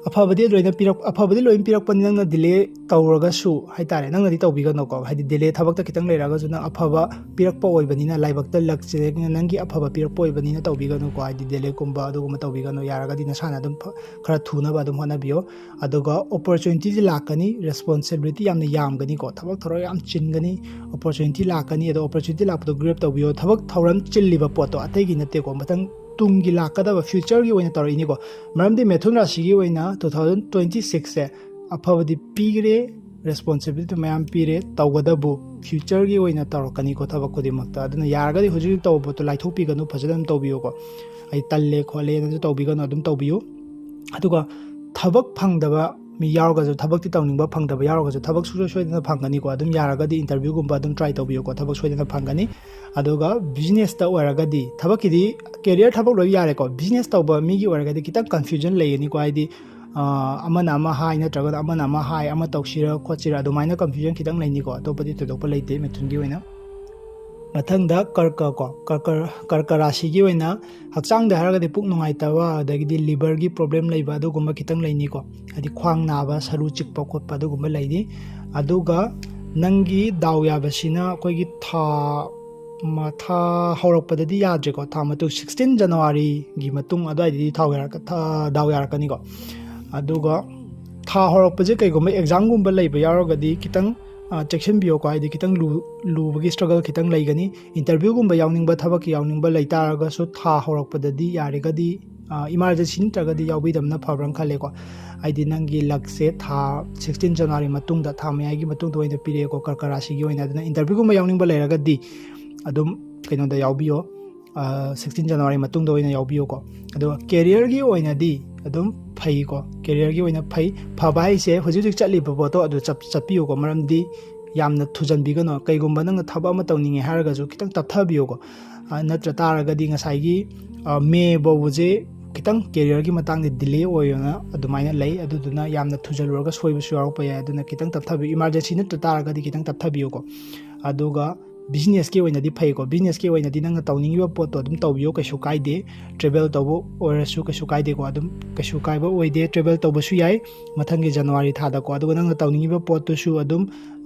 ꯑꯐꯕꯗꯤ ꯂꯣꯏꯅ ꯄꯤꯔꯛ ꯑꯐꯕꯗꯤ ꯂꯣꯏꯅ ꯄꯤꯔꯛꯄꯅꯤ꯫ ꯅꯪꯅ ꯗꯤꯂꯦ ꯇꯧꯔꯒꯁꯨ ꯍꯥꯏꯇꯥꯔꯦ, ꯅꯪꯅꯗꯤ ꯇꯧꯕꯤꯒꯅꯨꯀꯣ꯫ ꯍꯥꯏꯗꯤ ꯗꯤꯂꯦ ꯊꯕꯛꯇ ꯈꯤꯇꯪ ꯂꯩꯔꯒꯁꯨ ꯅꯪ ꯑꯐꯕ ꯄꯤꯔꯛꯄ ꯑꯣꯏꯕꯅꯤꯅ, ꯂꯥꯏꯕꯛꯇ ꯂꯛꯁꯦ ꯅꯪꯒꯤ ꯑꯐꯕ ꯄꯤꯔꯛꯄ ꯑꯣꯏꯕꯅꯤꯅ ꯇꯧꯕꯤꯒꯅꯨꯀꯣ꯫ ꯍꯥꯏꯗꯤ ꯗꯤꯂꯦꯒꯨꯝꯕ ꯑꯗꯨꯒꯨꯝꯕ ꯇꯧꯕꯤꯒꯅꯨ꯫ ꯌꯥꯔꯒꯗꯤ ꯅꯁꯥꯅ ꯑꯗꯨꯝ ꯐ- ꯈꯔ ꯊꯨꯅꯕ ꯑꯗꯨꯝ ꯍꯣꯠꯅꯕꯤꯌꯣ꯫ ꯑꯗꯨꯒ ꯑꯣꯄꯣꯔꯆꯨꯅꯤꯇꯤꯁꯤ ꯂꯥꯛꯀꯅꯤ, ꯔꯦꯁꯄꯣꯟꯁꯤꯕꯤꯂꯤꯇꯤ ꯌꯥꯝꯅ ꯌꯥꯝꯒꯅꯤꯀꯣ꯫ ꯊꯕꯛ ꯊꯧꯔꯝ ꯌꯥꯝ ꯆꯤꯟꯒꯅꯤ, ꯑꯣꯄꯣꯔꯆꯨꯅꯤꯇꯤ ꯂꯥꯛꯀꯅꯤ꯫ ꯑꯗꯣ ꯑꯣꯄꯣꯔꯆꯨꯅꯤꯇꯤ ꯂꯥꯛꯄꯗꯣ ꯒ꯭ꯔꯦꯞ ꯇꯧꯕꯤꯌꯣ꯫ ꯊꯕꯛ ꯊꯧꯔꯝ ꯆꯤꯜꯂꯤꯕ ꯄꯣꯠꯇꯣ ꯑꯇꯩꯒꯤ ꯅꯠꯇꯦꯀꯣ, ꯃꯊꯪ ꯇꯨꯡꯒꯤ ꯂꯥꯛꯀꯗꯕ ꯐ꯭ꯌꯨꯆꯔꯒꯤ ꯑꯣꯏꯅ ꯇꯧꯔꯛꯏꯅꯤꯀꯣ꯫ ꯃꯔꯝꯗꯤ ꯃꯤꯊꯨꯟ ꯔꯥꯁꯤꯒꯤ ꯑꯣꯏꯅ two thousand twenty sixꯁꯦ ꯑꯐꯕꯗꯤ ꯄꯤꯈ꯭ꯔꯦ, ꯔꯦꯁꯄꯣꯟꯁꯤꯕꯤꯂꯤꯇꯤ ꯃꯌꯥꯝ ꯄꯤꯔꯦ, ꯇꯧꯒꯗꯕꯨ ꯐ꯭ꯌꯨꯆꯔꯒꯤ ꯑꯣꯏꯅ ꯇꯧꯔꯛꯀꯅꯤꯀꯣ ꯊꯕꯛ ꯈꯨꯗꯤꯡꯃꯛꯇ꯫ ꯑꯗꯨꯅ ꯌꯥꯔꯒꯗꯤ ꯍꯧꯖꯤꯛ ꯍꯧꯖꯤꯛ ꯇꯧꯕ ꯄꯣꯠꯇꯣ ꯂꯥꯏꯊꯣꯛꯄꯤꯒꯅꯨ, ꯐꯖꯅ ꯑꯗꯨꯝ ꯇꯧꯕꯤꯌꯨꯀꯣ꯫ ꯑꯩ ꯇꯜꯂꯦ ꯈꯣꯠꯂꯦꯅꯁꯨ ꯇꯧꯕꯤꯒꯅꯨ, ꯑꯗꯨꯝ ꯇꯧꯕꯤꯌꯨ꯫ ꯑꯗꯨꯒ ꯊꯕꯛ ꯐꯪꯗꯕ ꯃꯤ ꯌꯥꯎꯔꯒꯁꯨ, ꯊꯕꯛꯇꯤ ꯇꯧꯅꯤꯡꯕ ꯐꯪꯗꯕ ꯌꯥꯎꯔꯒꯁꯨ, ꯊꯕꯛ ꯁꯨꯡꯁꯣꯏ ꯁꯣꯏꯗꯅ ꯐꯪꯒꯅꯤꯀꯣ꯫ ꯑꯗꯨꯝ ꯌꯥꯔꯒꯗꯤ ꯏꯟꯇꯔꯚ꯭ꯌꯨꯒꯨꯝꯕ ꯑꯗꯨꯝ ꯇ꯭ꯔꯥꯏ ꯇꯧꯕꯤꯌꯨꯀꯣ, ꯊꯕꯛ ꯁꯣꯏꯗꯅ ꯐꯪꯒꯅꯤ꯫ ꯑꯗꯨꯒ ꯕꯤꯖꯤꯅꯦꯁꯇ ꯑꯣꯏꯔꯒꯗꯤ, ꯊꯕꯛꯀꯤꯗꯤ ꯀꯦꯔꯤꯌꯔ ꯊꯕꯛ ꯂꯣꯏ ꯌꯥꯔꯦꯀꯣ, ꯕꯤꯖꯤꯅꯦꯁ ꯇꯧꯕ ꯃꯤꯒꯤ ꯑꯣꯏꯔꯒꯗꯤ ꯈꯤꯇꯪ ꯀꯟꯐ꯭ꯌꯨꯖꯟ ꯂꯩꯒꯅꯤꯀꯣ꯫ ꯍꯥꯏꯗꯤ ꯑ, ꯑꯃꯅ ꯑꯃ ꯍꯥꯏ ꯅꯠꯇ꯭ꯔꯒꯅ ꯑꯃꯅ ꯑꯃ ꯍꯥꯏ, ꯑꯃ ꯇꯧꯁꯤꯔ ꯈꯣꯠꯁꯤꯔ, ꯑꯗꯨꯃꯥꯏꯅ ꯀꯟꯐ꯭ꯌꯨꯖꯟ ꯈꯤꯇꯪ ꯂꯩꯅꯤꯀꯣ꯫ ꯑꯇꯣꯞꯄꯗꯤ ꯊꯣꯏꯗꯣꯛꯄ ꯂꯩꯇꯦ ꯃꯤꯊꯨꯟꯒꯤ ꯑꯣꯏꯅ꯫ ꯃꯊꯪꯗ ꯀꯔꯀ ꯀꯣ, ꯀꯔꯀ ꯀꯔꯀ ꯔꯥꯁꯤꯒꯤ ꯑꯣꯏꯅ ꯍꯛꯆꯥꯡꯗ ꯍꯥꯏꯔꯒꯗꯤ ꯄꯨꯛ ꯅꯨꯡꯉꯥꯏꯇꯕ, ꯑꯗꯒꯤꯗꯤ ꯂꯤꯚꯔꯒꯤ ꯄ꯭ꯔꯣꯕ꯭ꯂꯦꯝ ꯂꯩꯕ, ꯑꯗꯨꯒꯨꯝꯕ ꯈꯤꯇꯪ ꯂꯩꯅꯤꯀꯣ꯫ ꯍꯥꯏꯗꯤ ꯈ꯭ꯋꯥꯡ ꯅꯥꯕ, ꯁꯔꯨ ꯆꯤꯛꯄ ꯈꯣꯠꯄ ꯑꯗꯨꯒꯨꯝꯕ ꯂꯩꯅꯤ꯫ ꯑꯗꯨꯒ ꯅꯪꯒꯤ ꯗꯥꯎ ꯌꯥꯕꯁꯤꯅ ꯑꯩꯈꯣꯏꯒꯤ ꯊꯥ ꯃ- ꯊꯥ ꯍꯧꯔꯛꯄꯗꯗꯤ ꯌꯥꯗ꯭ꯔꯦꯀꯣ꯫ ꯊꯥ ꯃꯇꯨꯡ sixteen ꯖꯅꯋꯥꯔꯤꯒꯤ ꯃꯇꯨꯡ ꯑꯗꯨꯋꯥꯏꯗꯗꯤ ꯊꯥꯎ ꯌꯥꯔꯛꯀ- ꯊꯥ- ꯗꯥꯎ ꯌꯥꯔꯛꯀꯅꯤꯀꯣ꯫ ꯑꯗꯨꯒ ꯊꯥ ꯍꯧꯔꯛꯄꯁꯦ ꯀꯩꯒꯨꯝꯕ ꯑꯦꯛꯖꯥꯝꯒꯨꯝꯕ ꯂꯩꯕ ꯌꯥꯎꯔꯒꯗꯤ ꯈꯤꯇꯪ, ꯑ, ꯆꯦꯛꯁꯤꯟꯕꯤꯌꯣꯀꯣ꯫ ꯍꯥꯏꯗꯤ ꯈꯤꯇꯪ ꯂꯨ- ꯂꯨꯕꯒꯤ ꯁ꯭ꯇ꯭ꯔꯒꯜ ꯈꯤꯇꯪ ꯂꯩꯒꯅꯤ꯫ ꯏꯟꯇꯔꯚ꯭ꯌꯨꯒꯨꯝꯕ ꯌꯥꯎꯅꯤꯡꯕ, ꯊꯕꯛꯀꯤ ꯌꯥꯎꯅꯤꯡꯕ ꯂꯩꯇꯥꯔꯒꯁꯨ ꯊꯥ ꯍꯧꯔꯛꯄꯗꯗꯤ ꯌꯥꯔꯒꯗꯤ, ꯑ, ꯏꯃꯥꯔꯖꯦꯟꯁꯤ ꯅꯠꯇ꯭ꯔꯒꯗꯤ ꯌꯥꯎꯕꯤꯗꯕꯅ ꯐꯕ꯭ꯔꯥ ꯈꯜꯂꯦꯀꯣ꯫ ꯍꯥꯏꯗꯤ ꯅꯪꯒꯤ ꯂꯛꯁꯦ ꯊꯥ sixteen ꯖꯅꯋꯥꯔꯤ ꯃꯇꯨꯡꯗ, ꯊꯥ ꯃꯌꯥꯏꯒꯤ ꯃꯇꯨꯡꯗ ꯑꯣꯏꯅ ꯄꯤꯔꯛꯑꯦꯀꯣ ꯀꯔꯀ ꯔꯥꯁꯤꯒꯤ ꯑꯣꯏꯅ꯫ ꯑꯗꯨꯅ ꯏꯟꯇꯔꯚ꯭ꯌꯨꯒꯨꯝꯕ ꯌꯥꯎꯅꯤꯡꯕ ꯂꯩꯔꯒꯗꯤ ꯑꯗꯨꯝ ꯀꯩꯅꯣꯗ ꯌꯥꯎꯕꯤꯌꯣ, sixteen ꯖꯅꯋꯥꯔꯤ ꯃꯇꯨꯡꯗ ꯑꯣꯏꯅ ꯌꯥꯎꯕꯤꯌꯨꯀꯣ꯫ ꯑꯗꯨꯒ ꯀꯦꯔꯤꯌꯔꯒꯤ ꯑꯣꯏꯅꯗꯤ ꯑꯗꯨꯝ ꯐꯩꯀꯣ, ꯀꯦꯔꯤꯌꯔꯒꯤ ꯑꯣꯏꯅ ꯐꯩ꯫ ꯐꯕ ꯍꯥꯏꯁꯦ ꯍꯧꯖꯤꯛ ꯍꯧꯖꯤꯛ ꯆꯠꯂꯤꯕ ꯄꯣꯠꯇꯣ ꯑꯗꯨ ꯆꯞ- ꯆꯠꯄꯤꯌꯨꯀꯣ꯫ ꯃꯔꯝꯗꯤ ꯌꯥꯝꯅ ꯊꯨꯖꯟꯕꯤꯒꯅꯨ꯫ ꯀꯩꯒꯨꯝꯕ ꯅꯪꯅ ꯊꯕꯛ ꯑꯃ ꯇꯧꯅꯤꯡꯉꯦ ꯍꯥꯏꯔꯒꯁꯨ ꯈꯤꯇꯪ ꯇꯞꯊꯕꯤꯌꯨꯀꯣ꯫ ꯑ, ꯅꯠꯇ꯭ꯔ ꯇꯥꯔꯒꯗꯤ ꯉꯁꯥꯏꯒꯤ, ꯑ, ꯃꯦ ꯐꯥꯎꯕꯁꯦ ꯈꯤꯇꯪ ꯀꯦꯔꯤꯌꯔꯒꯤ ꯃꯇꯥꯡꯗ ꯗꯤꯂꯦ ꯑꯣꯏꯌꯦꯅ ꯑꯗꯨꯃꯥꯏꯅ ꯂꯩ꯫ ꯑꯗꯨꯗꯨꯅ ꯌꯥꯝꯅ ꯊꯨꯖꯜꯂꯨꯔꯒ ꯁꯣꯏꯕꯁꯨ ꯌꯥꯎꯔꯛꯄ ꯌꯥꯏ꯫ ꯑꯗꯨꯅ ꯈꯤꯇꯪ ꯇꯞꯊꯕꯤꯌꯨ꯫ ꯏꯃꯥꯔꯖꯦꯟꯁꯤ ꯅꯠꯇ ꯇꯥꯔꯒꯗꯤ ꯈꯤꯇꯪ ꯇꯞꯊꯕꯤꯌꯨꯀꯣ꯫ ꯑꯗꯨꯒ ꯕꯤꯖꯤꯅꯦꯁꯀꯤ ꯑꯣꯏꯅꯗꯤ ꯐꯩꯀꯣ꯫ ꯕꯤꯖꯤꯅꯦꯁꯀꯤ ꯑꯣꯏꯅꯗꯤ ꯅꯪꯅ ꯇꯧꯅꯤꯡꯉꯤꯕ ꯄꯣꯠꯇꯣ ꯑꯗꯨꯝ ꯇꯧꯕꯤꯌꯣ, ꯀꯩꯁꯨ ꯀꯥꯏꯗꯦ꯫ ꯇ꯭ꯔꯦꯕꯦꯜ ꯇꯧꯕ ꯑꯣꯏꯔꯁꯨ ꯀꯩꯁꯨ ꯀꯥꯏꯗꯦꯀꯣ, ꯑꯗꯨꯝ ꯀꯩꯁꯨ ꯀꯥꯏꯕ ꯑꯣꯏꯗꯦ꯫ ꯇ꯭ꯔꯦꯕꯦꯜ ꯇꯧꯕꯁꯨ ꯌꯥꯏ꯫ ꯃꯊꯪꯒꯤ ꯖꯅꯋꯥꯔꯤ ꯊꯥꯗꯀꯣ꯫ ꯑꯗꯨꯒ ꯅꯪꯅ ꯇꯧꯅꯤꯡꯉꯤꯕ ꯄꯣꯠꯇꯨꯁꯨ ꯑꯗꯨꯝ,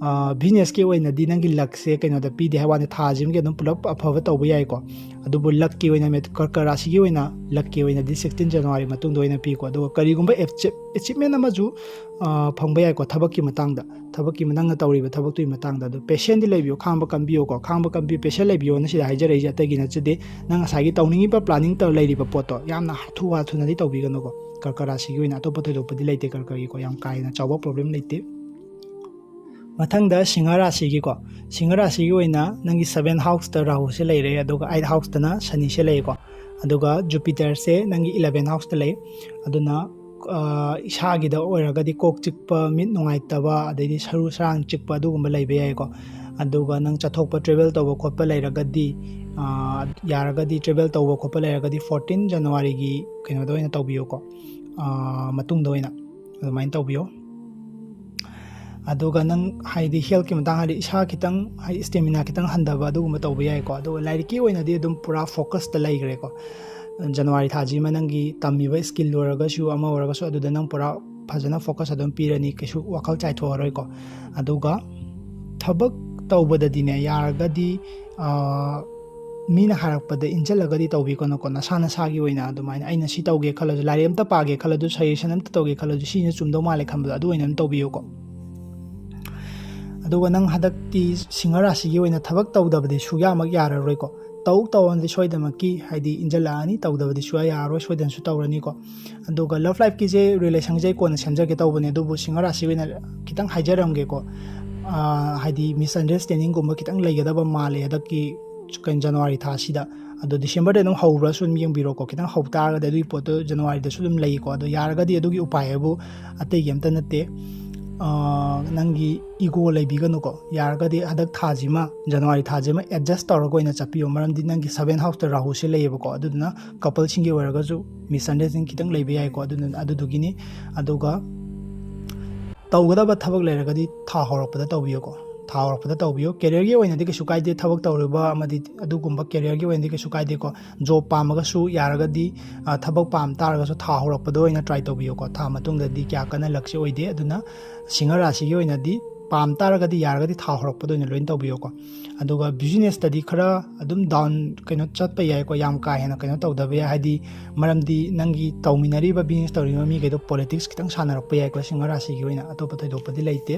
ꯕꯤꯖꯤꯅꯦꯁꯀꯤ ꯑꯣꯏꯅꯗꯤ ꯅꯪꯒꯤ ꯂꯛꯁꯦ ꯀꯩꯅꯣꯗ ꯄꯤꯗꯦ ꯍꯥꯏ ꯋꯥꯅꯤ, ꯊꯥꯁꯤꯃꯒꯤ ꯑꯗꯨꯝ ꯄꯨꯂꯞ ꯑꯐꯕ ꯇꯧꯕ ꯌꯥꯏꯀꯣ꯫ ꯑꯗꯨꯕꯨ ꯂꯛꯀꯤ ꯑꯣꯏꯅ ꯃꯦꯠ-, ꯀꯔꯀ ꯔꯥꯁꯤꯒꯤ ꯑꯣꯏꯅ, ꯂꯛꯀꯤ ꯑꯣꯏꯅꯗꯤ ꯁꯤꯛꯁꯇꯤꯟ ꯖꯅꯋꯥꯔꯤ ꯃꯇꯨꯡꯗ ꯑꯣꯏꯅ ꯄꯤꯀꯣ꯫ ꯑꯗꯨꯒ ꯀꯔꯤꯒꯨꯝꯕ ꯑꯦꯆꯤꯞꯃꯦꯟ ꯑꯃꯁꯨ, ꯑ, ꯐꯪꯕ ꯌꯥꯏꯀꯣ, ꯊꯕꯛꯀꯤ ꯃꯇꯥꯡꯗ, ꯊꯕꯛꯀꯤ ꯅꯪꯅ ꯇꯧꯔꯤꯕ ꯊꯕꯛꯇꯨꯒꯤ ꯃꯇꯥꯡꯗ꯫ ꯑꯗꯨ ꯄꯦꯁꯦꯟꯗꯤ ꯂꯩꯕꯤꯌꯣ, ꯈꯥꯡꯕ ꯀꯟꯕꯤꯌꯣꯀꯣ, ꯈꯥꯡꯕ ꯀꯟꯕꯤꯌꯨ, ꯄꯦꯁꯦꯟ ꯂꯩꯕꯤꯌꯣꯅ ꯁꯤꯗ ꯍꯥꯏꯖꯔꯛꯏꯁꯦ, ꯑꯇꯩꯒꯤ ꯅꯠꯆꯗꯦ꯫ ꯅꯪ ꯉꯁꯥꯏꯒꯤ ꯇꯧꯅꯤꯡꯉꯤꯕ ꯄ꯭ꯂꯥꯅꯤꯡ ꯇꯧ ꯂꯩꯔꯤꯕ ꯄꯣꯠꯇꯣ ꯌꯥꯝꯅ ꯍꯥꯊꯨ ꯍꯥꯊꯨꯅꯗꯤ ꯇꯧꯕꯤꯒꯅꯨꯀꯣ꯫ ꯀꯔꯀ ꯔꯥꯁꯤꯒꯤ ꯑꯣꯏꯅ ꯑꯇꯣꯞꯄ ꯊꯣꯏꯗꯣꯛꯄꯗꯤ ꯂꯩꯇꯦ, ꯀꯔꯀꯒꯤꯀꯣ ꯌꯥꯝ ꯀꯥ ꯍꯦꯟꯅ ꯆꯥꯎꯕ ꯄ꯭ꯔꯣꯕ꯭ꯂꯦꯝ ꯂꯩꯇꯦ꯫ ꯃꯊꯪꯗ ꯁꯤꯡꯍ ꯔꯥꯁꯤꯒꯤꯀꯣ, ꯁꯤꯡꯍ ꯔꯥꯁꯤꯒꯤ ꯑꯣꯏꯅ ꯅꯪꯒꯤ ꯁꯚꯦꯟ ꯍꯥꯎꯁꯇ ꯔꯥꯍꯨꯁꯦ ꯂꯩꯔꯦ, ꯑꯗꯨꯒ ꯑꯩꯠ ꯍꯥꯎꯁꯇꯅ ꯁꯅꯤꯁꯦ ꯂꯩꯔꯦꯀꯣ꯫ ꯑꯗꯨꯒ ꯖꯨꯄꯤꯇꯔꯁꯦ ꯅꯪꯒꯤ ꯏꯂꯚꯦꯟ ꯍꯥꯎꯁꯇ ꯂꯩ꯫ ꯑꯗꯨꯅ, ꯑ, ꯏꯁꯥꯒꯤꯗ ꯑꯣꯏꯔꯒꯗꯤ ꯀꯣꯛ ꯆꯤꯛꯄ, ꯃꯤꯠ ꯅꯨꯡꯉꯥꯏꯇꯕ, ꯑꯗꯩꯗꯤ ꯁꯔꯨ ꯁꯔꯥꯡ ꯆꯤꯛꯄ, ꯑꯗꯨꯒꯨꯝꯕ ꯂꯩꯕ ꯌꯥꯏꯀꯣ꯫ ꯑꯗꯨꯒ ꯅꯪ ꯆꯠꯊꯣꯛꯄ, ꯇ꯭ꯔꯦꯕꯦꯜ ꯇꯧꯕ ꯈꯣꯠꯄ ꯂꯩꯔꯒꯗꯤ, ꯑ, ꯌꯥꯔꯒꯗꯤ ꯇ꯭ꯔꯦꯕꯦꯜ ꯇꯧꯕ ꯈꯣꯠꯄ ꯂꯩꯔꯒꯗꯤ ꯐꯣꯔꯇꯤꯟ ꯖꯅꯋꯥꯔꯤꯒꯤ ꯀꯩꯅꯣꯗ ꯑꯣꯏꯅ ꯇꯧꯕꯤꯌꯣꯀꯣ, ꯑ, ꯃꯇꯨꯡꯗ ꯑꯣꯏꯅ ꯑꯗꯨꯃꯥꯏꯅ ꯇꯧꯕꯤꯌꯣ꯫ ꯑꯗꯨꯒ ꯅꯪ ꯍꯥꯏꯗꯤ ꯍꯦꯜꯠꯀꯤ ꯃꯇꯥꯡ ꯍꯥꯏꯗꯤ ꯏꯁꯥ ꯈꯤꯇꯪ ꯍꯥꯏꯗꯤ ꯁ꯭ꯇꯦꯃꯤꯅꯥ ꯈꯤꯇꯪ ꯍꯟꯊꯕ ꯑꯗꯨꯒꯨꯝꯕ ꯇꯧꯕ ꯌꯥꯏꯀꯣ꯫ ꯑꯗꯨꯒ ꯂꯥꯏꯔꯤꯛꯀꯤ ꯑꯣꯏꯅꯗꯤ ꯑꯗꯨꯝ ꯄꯨꯔꯥ ꯐꯣꯀꯁꯇ ꯂꯩꯈ꯭ꯔꯦꯀꯣ꯫ ꯖꯅꯋꯥꯔꯤ ꯊꯥꯁꯤꯃ ꯅꯪꯒꯤ ꯇꯝꯃꯤꯕ ꯁ꯭ꯀꯤꯜ ꯑꯣꯏꯔꯒꯁꯨ ꯑꯃ ꯑꯣꯏꯔꯒꯁꯨ ꯑꯗꯨꯗ ꯅꯪ ꯄꯨꯔꯥ ꯐꯖꯅ ꯐꯣꯀꯁ ꯑꯗꯨꯝ ꯄꯤꯔꯅꯤ, ꯀꯩꯁꯨ ꯋꯥꯈꯜ ꯆꯥꯏꯊꯣꯛꯑꯔꯣꯏꯀꯣ꯫ ꯑꯗꯨꯒ ꯊꯕꯛ ꯇꯧꯕꯗꯗꯤꯅꯦ, ꯌꯥꯔꯒꯗꯤ, ꯑꯥ, ꯃꯤꯅ ꯍꯥꯏꯔꯛꯄꯗ ꯏꯟꯁꯤꯜꯂꯒꯗꯤ ꯇꯧꯕꯤꯒꯅꯨꯀꯣ꯫ ꯅꯁꯥ ꯅꯁꯥꯒꯤ ꯑꯣꯏꯅ ꯑꯗꯨꯃꯥꯏꯅ ꯑꯩꯅ ꯁꯤ ꯇꯧꯒꯦ ꯈꯜꯂꯁꯨ, ꯂꯥꯏꯔꯤꯛ ꯑꯝꯇ ꯄꯥꯒꯦ ꯈꯜꯂꯁꯨ, ꯁꯖꯦꯁꯟ ꯑꯝꯇ ꯇꯧꯒꯦ ꯈꯜꯂꯁꯨ, ꯁꯤꯅ ꯆꯨꯝꯗꯧ ꯃꯥꯜꯂꯦ ꯈꯟꯕꯗꯣ ꯑꯗꯨ ꯑꯣꯏꯅ ꯑꯗꯨꯝ ꯇꯧꯕꯤꯌꯨꯀꯣ꯫ ꯑꯗꯨꯒ ꯅꯪ ꯍꯟꯗꯛꯇꯤ ꯁꯤꯡꯍ ꯔꯥꯁꯤꯒꯤ ꯑꯣꯏꯅ ꯊꯕꯛ ꯇꯧꯗꯕꯗꯤ ꯁꯨꯌꯥꯃꯛ ꯌꯥꯔꯔꯣꯏꯀꯣ꯫ ꯇꯧ ꯇꯧꯔꯗꯤ ꯁꯣꯏꯗꯅꯃꯛꯀꯤ ꯍꯥꯏꯗꯤ ꯏꯟꯖꯜꯂꯛꯑꯅꯤ, ꯇꯧꯗꯕꯗꯤ ꯁꯨꯌꯥ ꯌꯥꯔꯔꯣꯏ, ꯁꯣꯏꯗꯅꯁꯨ ꯇꯧꯔꯅꯤꯀꯣ꯫ ꯑꯗꯨꯒ ꯂꯞ ꯂꯥꯏꯐꯀꯤꯁꯦ ꯔꯤꯂꯦꯁꯟꯁꯦ ꯑꯩ ꯀꯣꯟꯅ ꯁꯦꯝꯖꯒꯦ ꯇꯧꯕꯅꯦ, ꯑꯗꯨꯕꯨ ꯁꯤꯡꯍ ꯔꯥꯁꯤ ꯑꯣꯏꯅ ꯈꯤꯇꯪ ꯍꯥꯏꯖꯔꯝꯒꯦꯀꯣ꯫ ꯑꯥ, ꯍꯥꯏꯗꯤ ꯃꯤꯁꯑꯟꯗꯔꯁꯇꯦꯟꯗꯤꯡꯒꯨꯝꯕ ꯈꯤꯇꯪ ꯂꯩꯒꯗꯕ ꯃꯥꯜꯂꯦ ꯍꯟꯗꯛꯀꯤ ꯀꯩꯅꯣ ꯖꯅꯋꯥꯔꯤ ꯊꯥꯁꯤꯗ꯫ ꯑꯗꯣ ꯗꯤꯁꯦꯝꯕꯔꯗ ꯑꯗꯨꯝ ꯍꯧꯕ꯭ꯔꯥꯁꯨ ꯑꯗꯨꯝ ꯌꯦꯡꯕꯤꯔꯣꯀꯣ꯫ ꯈꯤꯇꯪ ꯍꯧ ꯇꯥꯔꯒꯗꯤ ꯑꯗꯨꯒꯤ ꯄꯣꯠꯇꯣ ꯖꯅꯋꯥꯔꯤꯗꯁꯨ ꯑꯗꯨꯝ ꯂꯩꯀꯣ꯫ ꯑꯗꯣ ꯌꯥꯔꯒꯗꯤ ꯑꯗꯨꯒꯤ ꯎꯄꯥꯏ ꯍꯥꯏꯕꯨ ꯑꯇꯩꯒꯤ ꯑꯝꯇ ꯅꯠꯇꯦ꯫ ꯑꯥ, ꯅꯪꯒꯤ ꯏꯒꯣ ꯂꯩꯕꯤꯒꯅꯨꯀꯣ꯫ ꯌꯥꯔꯒꯗꯤ ꯍꯟꯗꯛ ꯊꯥꯁꯤꯃ, ꯖꯅꯋꯥꯔꯤ ꯊꯥꯁꯤꯃ ꯑꯦꯗꯖꯁ ꯇꯧꯔꯒ ꯑꯣꯏꯅ ꯆꯠꯄꯤꯌꯣ꯫ ꯃꯔꯝꯗꯤ ꯅꯪꯒꯤ ꯁꯚꯦꯟ ꯍꯥꯎꯁꯇ ꯔꯥꯍꯨꯁꯦ ꯂꯩꯌꯦꯕꯀꯣ꯫ ꯑꯗꯨꯗꯨꯅ ꯀꯄꯜꯁꯤꯡꯒꯤ ꯑꯣꯏꯔꯒꯁꯨ ꯃꯤꯁꯑꯟꯗꯔꯁꯇꯦꯟꯗꯤꯡ ꯈꯤꯇꯪ ꯂꯩꯕ ꯌꯥꯏꯀꯣ꯫ ꯑꯗꯨꯅ, ꯑꯗꯨꯗꯨꯒꯤꯅꯤ꯫ ꯑꯗꯨꯒ ꯇꯧꯒꯗꯕ ꯊꯕꯛ ꯂꯩꯔꯒꯗꯤ ꯊꯥ ꯍꯧꯔꯛꯄꯗ ꯇꯧꯕꯤꯌꯨꯀꯣ꯫ ꯊꯥ ꯍꯧꯔꯛꯄꯗ ꯇꯧꯕꯤꯌꯨ꯫ ꯀꯦꯔꯤꯌꯔꯒꯤ ꯑꯣꯏꯅꯗꯤ ꯀꯩꯁꯨ ꯀꯥꯏꯗꯦ, ꯊꯕꯛ ꯇꯧꯔꯤꯕ ꯑꯃꯗꯤ ꯑꯗꯨꯒꯨꯝꯕ ꯀꯦꯔꯤꯌꯔꯒꯤ ꯑꯣꯏꯅꯗꯤ ꯀꯩꯁꯨ ꯀꯥꯏꯗꯦꯀꯣ꯫ ꯖꯣꯕ ꯄꯥꯝꯃꯒꯁꯨ ꯌꯥꯔꯒꯗꯤ, ꯑ, ꯊꯕꯛ ꯄꯥꯝ ꯇꯥꯔꯒꯁꯨ ꯊꯥ ꯍꯧꯔꯛꯄꯗ ꯑꯣꯏꯅ ꯇ꯭ꯔꯥꯏ ꯇꯧꯕꯤꯌꯨꯀꯣ꯫ ꯊꯥ ꯃꯇꯨꯡꯗꯗꯤ ꯀꯌꯥ ꯀꯟꯅ ꯂꯛꯁꯤ ꯑꯣꯏꯗꯦ꯫ ꯑꯗꯨꯅ ꯁꯤꯡꯍ ꯔꯥꯁꯤꯒꯤ ꯑꯣꯏꯅꯗꯤ ꯄꯥꯝ ꯇꯥꯔꯒꯗꯤ ꯌꯥꯔꯒꯗꯤ ꯊꯥ ꯍꯧꯔꯛꯄꯗ ꯑꯣꯏꯅ ꯂꯣꯏꯅ ꯇꯧꯕꯤꯌꯨꯀꯣ꯫ ꯑꯗꯨꯒ ꯕꯤꯖꯤꯅꯦꯁꯇꯗꯤ ꯈꯔ ꯑꯗꯨꯝ ꯗꯥꯎꯟ ꯀꯩꯅꯣ ꯆꯠꯄ ꯌꯥꯏꯀꯣ, ꯌꯥꯝ ꯀꯥ ꯍꯦꯟꯅ ꯀꯩꯅꯣ ꯇꯧꯗꯕ ꯌꯥꯏ꯫ ꯍꯥꯏꯗꯤ ꯃꯔꯝꯗꯤ ꯅꯪꯒꯤ ꯇꯧꯃꯤꯟꯅꯔꯤꯕ ꯕꯤꯖꯤꯅꯦꯁ ꯇꯧꯔꯤꯕ ꯃꯤꯈꯩꯗꯣ ꯄꯣꯂꯤꯇꯤꯛꯁ ꯈꯤꯇꯪ ꯁꯥꯟꯅꯔꯛꯄ ꯌꯥꯏꯀꯣ꯫ ꯁꯤꯡꯍ ꯔꯥꯁꯤꯒꯤ ꯑꯣꯏꯅ ꯑꯇꯣꯞꯄ ꯊꯣꯏꯗꯣꯛꯄꯗꯤ ꯂꯩꯇꯦ꯫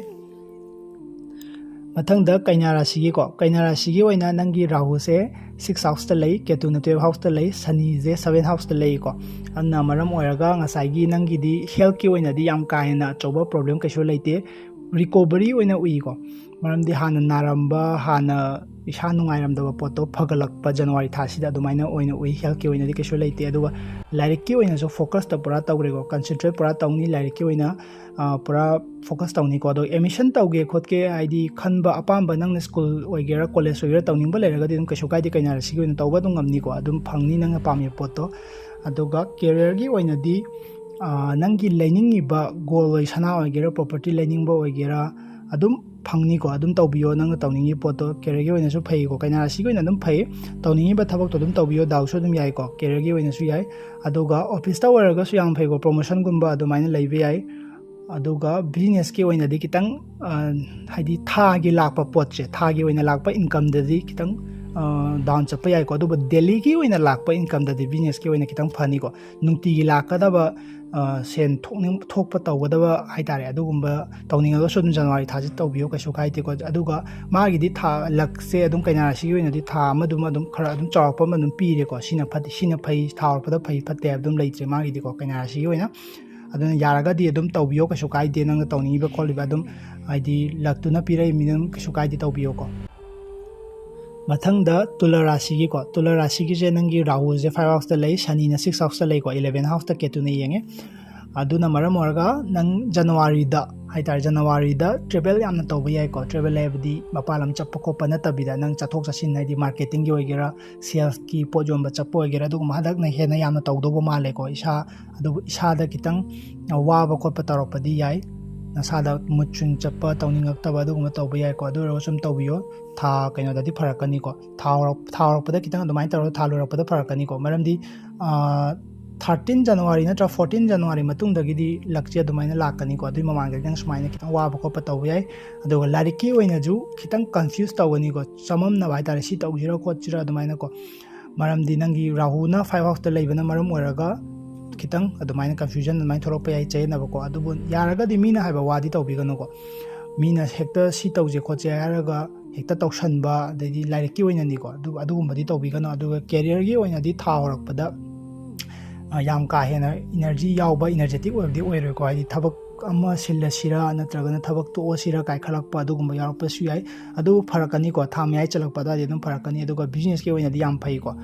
ꯃꯊꯪꯗ ꯀꯩꯅꯥ ꯔꯥꯁꯤꯒꯤꯀꯣ, ꯀꯩꯅꯥ ꯔꯥꯁꯤꯒꯤ ꯑꯣꯏꯅ ꯅꯪꯒꯤ ꯔꯥꯍꯨꯁꯦ ꯁꯤꯛꯁ ꯍꯥꯎꯁꯇ ꯂꯩ, ꯀꯦꯇꯨꯅ ꯇꯨꯌꯦꯜꯞ ꯍꯥꯎꯁꯇ ꯂꯩ, ꯁꯅꯤꯁꯦ ꯁꯕꯦꯟ ꯍꯥꯎꯁꯇ ꯂꯩꯀꯣ꯫ ꯑꯗꯨꯅ ꯃꯔꯝ ꯑꯣꯏꯔꯒ ꯉꯁꯥꯏꯒꯤ ꯅꯪꯒꯤꯗꯤ ꯍꯦꯜꯠꯀꯤ ꯑꯣꯏꯅꯗꯤ ꯌꯥꯝ ꯀꯥ ꯍꯦꯟꯅ ꯑꯆꯧꯕ ꯄ꯭ꯔꯣꯕ꯭ꯂꯦꯝ ꯀꯩꯁꯨ ꯂꯩꯇꯦ꯫ ꯔꯤꯀꯣꯕꯔꯤ ꯑꯣꯏꯅ ꯎꯏꯀꯣ, ꯃꯔꯝꯗꯤ ꯍꯥꯟꯅ ꯅꯥꯔꯝꯕ, ꯍꯥꯟꯅ ꯏꯁꯥ ꯅꯨꯡꯉꯥꯏꯔꯝꯗꯕ ꯄꯣꯠꯇꯣ ꯐꯒꯠꯂꯛꯄ ꯖꯅꯋꯥꯔꯤ ꯊꯥꯁꯤꯗ ꯑꯗꯨꯃꯥꯏꯅ ꯑꯣꯏꯅ ꯎꯏ꯫ ꯍꯦꯜꯠꯀꯤ ꯑꯣꯏꯅꯗꯤ ꯀꯩꯁꯨ ꯂꯩꯇꯦ꯫ ꯑꯗꯨꯒ ꯂꯥꯏꯔꯤꯛꯀꯤ ꯑꯣꯏꯅꯁꯨ ꯐꯣꯀꯁꯇ ꯄꯨꯔꯥ ꯇꯧꯔꯦꯀꯣ, ꯀꯟꯁꯦꯟꯇ꯭ꯔꯦꯠ ꯄꯨꯔꯥ ꯇꯧꯅꯤ ꯂꯥꯏꯔꯤꯛꯀꯤ ꯑꯣꯏꯅ, ꯑ, ꯄꯨꯔꯥ ꯐꯣꯀꯁ ꯇꯧꯅꯤꯀꯣ꯫ ꯑꯗꯣ ꯑꯦꯗꯃꯤꯁꯟ ꯇꯧꯒꯦ ꯈꯣꯠꯀꯦ, ꯍꯥꯏꯗꯤ ꯈꯟꯕ ꯑꯄꯥꯝꯕ ꯅꯪꯅ ꯁ꯭ꯀꯨꯜ ꯑꯣꯏꯒꯦꯔꯥ ꯀꯣꯂꯦꯖ ꯑꯣꯏꯒꯦꯔꯥ ꯇꯧꯅꯤꯡꯕ ꯂꯩꯔꯒꯗꯤ ꯑꯗꯨꯝ ꯀꯩꯁꯨ ꯀꯥꯏꯗꯦ, ꯀꯩꯅꯥ ꯔꯥꯁꯤꯒꯤ ꯑꯣꯏꯅ ꯇꯧꯕ ꯑꯗꯨꯝ ꯉꯝꯅꯤꯀꯣ, ꯑꯗꯨꯝ ꯐꯪꯅꯤ ꯅꯪꯅ ꯄꯥꯝꯃꯤꯕ ꯄꯣꯠꯇꯣ꯫ ꯑꯗꯨꯒ ꯀꯦꯔꯤꯌꯔꯒꯤ ꯑꯣꯏꯅꯗꯤ, ꯑ, ꯅꯪꯒꯤ ꯂꯩꯅꯤꯡꯉꯤꯕ ꯒꯣꯜ ꯑꯣꯏ, ꯁꯅꯥ ꯑꯣꯏꯒꯦꯔꯥ ꯄ꯭ꯔꯣꯄꯔꯇꯤ ꯂꯩꯅꯤꯡꯕ ꯑꯣꯏꯒꯦꯔꯥ ꯑꯗꯨꯝ ꯐꯪꯅꯤꯀꯣ, ꯑꯗꯨꯝ ꯇꯧꯕꯤꯌꯣ ꯅꯪꯅ ꯇꯧꯅꯤꯡꯉꯤꯕ ꯄꯣꯠꯇꯣ꯫ ꯀꯦꯔꯤꯌꯔꯒꯤ ꯑꯣꯏꯅꯁꯨ ꯐꯩꯀꯣ, ꯀꯩꯅꯥ ꯔꯥꯁꯤꯒꯤ ꯑꯣꯏꯅ ꯑꯗꯨꯝ ꯐꯩ꯫ ꯇꯧꯅꯤꯡꯉꯤꯕ ꯊꯕꯛꯇꯣ ꯑꯗꯨꯝ ꯇꯧꯕꯤꯌꯣ, ꯗꯥꯎꯁꯨ ꯑꯗꯨꯝ ꯌꯥꯏꯀꯣ, ꯀꯦꯔꯤꯌꯔꯒꯤ ꯑꯣꯏꯅꯁꯨ ꯌꯥꯏ꯫ ꯑꯗꯨꯒ ꯑꯣꯐꯤꯁꯇ ꯑꯣꯏꯔꯒꯁꯨ ꯌꯥꯝ ꯐꯩꯀꯣ, ꯄ꯭ꯔꯣꯃꯣꯁꯟꯒꯨꯝꯕ ꯑꯗꯨꯃꯥꯏꯅ ꯂꯩꯕ ꯌꯥꯏ꯫ ꯑꯗꯨꯒ ꯕꯤꯖꯤꯅꯦꯁꯀꯤ ꯑꯣꯏꯅꯗꯤ ꯈꯤꯇꯪ, ꯑ, ꯍꯥꯏꯗꯤ ꯊꯥꯒꯤ ꯂꯥꯛꯄ ꯄꯣꯠꯁꯦ, ꯊꯥꯒꯤ ꯑꯣꯏꯅ ꯂꯥꯛꯄ ꯏꯟꯀꯝꯗꯗꯤ ꯈꯤꯇꯪ, ꯑ, ꯗꯥꯎꯟ ꯆꯠꯄ ꯌꯥꯏꯀꯣ꯫ ꯑꯗꯨꯕꯨ ꯗꯦꯂꯤꯒꯤ ꯑꯣꯏꯅ ꯂꯥꯛꯄ ꯏꯟꯀꯝꯗꯗꯤ ꯕꯤꯖꯤꯅꯦꯁꯀꯤ ꯑꯣꯏꯅ ꯈꯤꯇꯪ ꯐꯅꯤꯀꯣ꯫ ꯅꯨꯡꯇꯤꯒꯤ ꯂꯥꯛꯀꯗꯕ, ꯑ, ꯁꯦꯟ ꯊꯣꯛꯅꯤꯡ-, ꯊꯣꯛꯄ ꯇꯧꯒꯗꯕ ꯍꯥꯏꯇꯥꯔꯦ, ꯑꯗꯨꯒꯨꯝꯕ ꯇꯧꯅꯤꯡꯉꯒꯁꯨ ꯑꯗꯨꯝ ꯖꯅꯋꯥꯔꯤ ꯊꯥꯁꯤ ꯇꯧꯕꯤꯌꯨ, ꯀꯩꯁꯨ ꯀꯥꯏꯗꯦꯀꯣ꯫ ꯑꯗꯨꯒ ꯃꯥꯒꯤꯗꯤ ꯊꯥ ꯂꯛꯁꯦ ꯑꯗꯨꯝ ꯀꯩꯅꯥ ꯔꯥꯁꯤꯒꯤ ꯑꯣꯏꯅꯗꯤ ꯊꯥ ꯑꯃꯗꯨꯃ ꯑꯗꯨꯝ ꯈꯔ ꯑꯗꯨꯝ ꯆꯥꯎꯔꯥꯛꯄ ꯑꯃ ꯑꯗꯨꯝ ꯄꯤꯔꯦꯀꯣ꯫ ꯁꯤꯅ ꯐꯠ-, ꯁꯤꯅ ꯐꯩ, ꯊꯥ ꯍꯧꯔꯛꯄꯗ ꯐꯩ ꯐꯠꯇꯦ ꯍꯥꯏꯕ ꯑꯗꯨꯝ ꯂꯩꯇ꯭ꯔꯦ ꯃꯥꯒꯤꯗꯤꯀꯣ, ꯀꯩꯅꯥ ꯔꯥꯁꯤꯒꯤ ꯑꯣꯏꯅ꯫ ꯑꯗꯨꯅ ꯌꯥꯔꯒꯗꯤ ꯑꯗꯨꯝ ꯇꯧꯕꯤꯌꯣ, ꯀꯩꯁꯨ ꯀꯥꯏꯗꯦ꯫ ꯅꯪꯅ ꯇꯧꯅꯤꯡꯉꯤꯕ ꯈꯣꯠꯂꯤꯕ ꯑꯗꯨꯝ, ꯍꯥꯏꯗꯤ ꯂꯛꯇꯨꯅ ꯄꯤꯔꯛꯏꯃꯤꯅ ꯑꯗꯨꯝ ꯀꯩꯁꯨ ꯀꯥꯏꯗꯦ, ꯇꯧꯕꯤꯌꯣꯀꯣ꯫ ꯃꯊꯪꯗ ꯇꯨꯂꯥ ꯔꯥꯁꯤꯒꯤꯀꯣ, ꯇꯨꯂꯥ ꯔꯥꯁꯤꯒꯤꯁꯦ ꯅꯪꯒꯤ ꯔꯥꯍꯨꯁꯦ ꯐꯥꯏꯚ ꯍꯥꯎꯁꯇ ꯂꯩ, ꯁꯅꯤꯅ ꯁꯤꯛꯁ ꯍꯥꯎꯁꯇ ꯂꯩꯀꯣ, ꯏꯂꯦꯚꯦꯟ ꯍꯥꯎꯁꯇ ꯀꯦꯇꯨꯅ ꯌꯦꯡꯉꯦ꯫ ꯑꯗꯨꯅ ꯃꯔꯝ ꯑꯣꯏꯔꯒ ꯅꯪ ꯖꯅꯋꯥꯔꯤꯗ ꯍꯥꯏꯇꯥꯔꯦ, ꯖꯅꯋꯥꯔꯤꯗ ꯇ꯭ꯔꯦꯚꯦꯜ ꯌꯥꯝꯅ ꯇꯧꯕ ꯌꯥꯏꯀꯣ꯫ ꯇ꯭ꯔꯦꯚꯦꯜ ꯍꯥꯏꯕꯗꯤ ꯃꯄꯥꯟ ꯂꯝ ꯆꯠꯄ ꯈꯣꯠꯄ ꯅꯠꯇꯕꯤꯗ ꯅꯪ ꯆꯠꯊꯣꯛ ꯆꯠꯁꯤꯟ, ꯍꯥꯏꯗꯤ ꯃꯥꯔꯀꯦꯇꯤꯡꯒꯤ ꯑꯣꯏꯒꯦꯔꯥ, ꯁꯦꯜꯁꯀꯤ ꯄꯣꯠ ꯌꯣꯟꯕ ꯆꯠꯄ ꯑꯣꯏꯒꯦꯔꯥ, ꯑꯗꯨꯒꯨꯝꯕ ꯍꯟꯗꯛꯅ ꯍꯦꯟꯅ ꯌꯥꯝꯅ ꯇꯧꯗꯧꯕ ꯃꯥꯜꯂꯦꯀꯣ꯫ ꯏꯁꯥ, ꯑꯗꯨꯕꯨ ꯏꯁꯥꯗ ꯈꯤꯇꯪ ꯋꯥꯕ ꯈꯣꯠꯄ ꯇꯧꯔꯛꯄꯗꯤ ꯌꯥꯏ꯫ ꯅꯁꯥꯗ ꯃꯨꯠ ꯁ꯭ꯋꯤꯡ ꯆꯠꯄ, ꯇꯧꯅꯤꯡꯉꯛꯇꯕ, ꯑꯗꯨꯒꯨꯝꯕ ꯇꯧꯕ ꯌꯥꯏꯀꯣ꯫ ꯑꯗꯨ ꯑꯣꯏꯔꯒꯁꯨ ꯁꯨꯝ ꯇꯧꯕꯤꯌꯣ, ꯊꯥ ꯀꯩꯅꯣꯗꯗꯤ ꯐꯔꯛꯀꯅꯤꯀꯣ꯫ ꯊꯥ ꯍꯧꯔꯛ- ꯊꯥ ꯍꯧꯔꯛꯄꯗ ꯈꯤꯇꯪ ꯑꯗꯨꯃꯥꯏꯅ ꯇꯧꯔꯒ ꯊꯥ ꯂꯣꯏꯔꯛꯄꯗ ꯐꯔꯛꯀꯅꯤꯀꯣ꯫ ꯃꯔꯝꯗꯤ ꯊꯥꯔꯇꯤꯟ ꯖꯅꯋꯥꯔꯤ ꯅꯠꯇ꯭ꯔꯒ ꯐꯣꯔꯇꯤꯟ ꯖꯅꯋꯥꯔꯤ ꯃꯇꯨꯡꯗꯒꯤꯗꯤ ꯂꯛꯁꯦ ꯑꯗꯨꯃꯥꯏꯅ ꯂꯥꯛꯀꯅꯤꯀꯣ꯫ ꯑꯗꯨꯒꯤ ꯃꯃꯥꯡꯗꯗꯤ ꯅꯪ ꯁꯨꯃꯥꯏꯅ ꯈꯤꯇꯪ ꯋꯥꯕ ꯈꯣꯠꯄ ꯇꯧꯕ ꯌꯥꯏ꯫ ꯑꯗꯨꯒ ꯂꯥꯏꯔꯤꯛꯀꯤ ꯑꯣꯏꯅꯁꯨ ꯈꯤꯇꯪ ꯀꯟꯐ꯭ꯌꯨꯁ ꯇꯧꯒꯅꯤꯀꯣ, ꯆꯃꯝꯅꯕ ꯍꯥꯏꯇꯥꯔꯦ, ꯁꯤ ꯇꯧꯁꯤꯔꯥ ꯈꯣꯠꯁꯤꯔꯥ ꯑꯗꯨꯃꯥꯏꯅꯀꯣ꯫ ꯃꯔꯝꯗꯤ ꯅꯪꯒꯤ ꯔꯥꯍꯨꯅ ꯐꯥꯏꯚ ꯍꯥꯎꯁꯇ ꯂꯩꯕꯅ ꯃꯔꯝ ꯑꯣꯏꯔꯒ ꯈꯤꯇꯪ ꯑꯗꯨꯃꯥꯏꯅ ꯀꯟꯐ꯭ꯌꯨꯖꯟ ꯑꯗꯨꯃꯥꯏꯅ ꯊꯣꯛꯂꯛꯄ ꯌꯥꯏ, ꯆꯌꯦꯠꯅꯕꯀꯣ꯫ ꯑꯗꯨꯕꯨ ꯌꯥꯔꯒꯗꯤ ꯃꯤꯅ ꯍꯥꯏꯕ ꯋꯥꯗꯤ ꯇꯧꯕꯤꯒꯅꯨꯀꯣ꯫ ꯃꯤꯅ ꯍꯦꯛꯇ ꯁꯤ ꯇꯧꯁꯦ ꯈꯣꯠꯁꯦ ꯍꯥꯏꯔꯒ ꯍꯦꯛꯇ ꯇꯧꯁꯟꯕ, ꯑꯗꯩꯗꯤ ꯂꯥꯏꯔꯤꯛꯀꯤ ꯑꯣꯏꯅꯗꯤꯀꯣ, ꯑꯗꯨ ꯑꯗꯨꯒꯨꯝꯕꯗꯤ ꯇꯧꯕꯤꯒꯅꯨ꯫ ꯑꯗꯨꯒ ꯀꯦꯔꯤꯌꯔꯒꯤ ꯑꯣꯏꯅꯗꯤ ꯊꯥ ꯍꯧꯔꯛꯄꯗ ꯑ, ꯌꯥꯝ ꯀꯥ ꯍꯦꯟꯅ ꯏꯅꯔꯖꯤ ꯌꯥꯎꯕ, ꯏꯅꯔꯖꯦꯇꯤꯛ ꯑꯣꯏꯕꯗꯤ ꯑꯣꯏꯔꯣꯏꯀꯣ꯫ ꯍꯥꯏꯗꯤ ꯊꯕꯛ ꯑꯃ ꯁꯤꯜꯂꯁꯤꯔꯥ ꯅꯠꯇ꯭ꯔꯒꯅ ꯊꯕꯛ ꯇꯣꯛꯑꯁꯤꯔꯥ ꯀꯥꯏꯈꯠꯂꯛꯄ ꯑꯗꯨꯒꯨꯝꯕ ꯌꯥꯎꯔꯛꯄꯁꯨ ꯌꯥꯏ꯫ ꯑꯗꯨ ꯐꯔꯛꯀꯅꯤꯀꯣ, ꯊꯥ ꯃꯌꯥꯏ ꯆꯜꯂꯛꯄ ꯑꯗꯨꯋꯥꯏꯗ ꯑꯗꯨꯝ ꯐꯔꯛꯀꯅꯤ꯫ ꯑꯗꯨꯒ ꯕꯤꯖꯤꯅꯦꯁꯀꯤ ꯑꯣꯏꯅꯗꯤ ꯌꯥꯝ ꯐꯩꯀꯣ꯫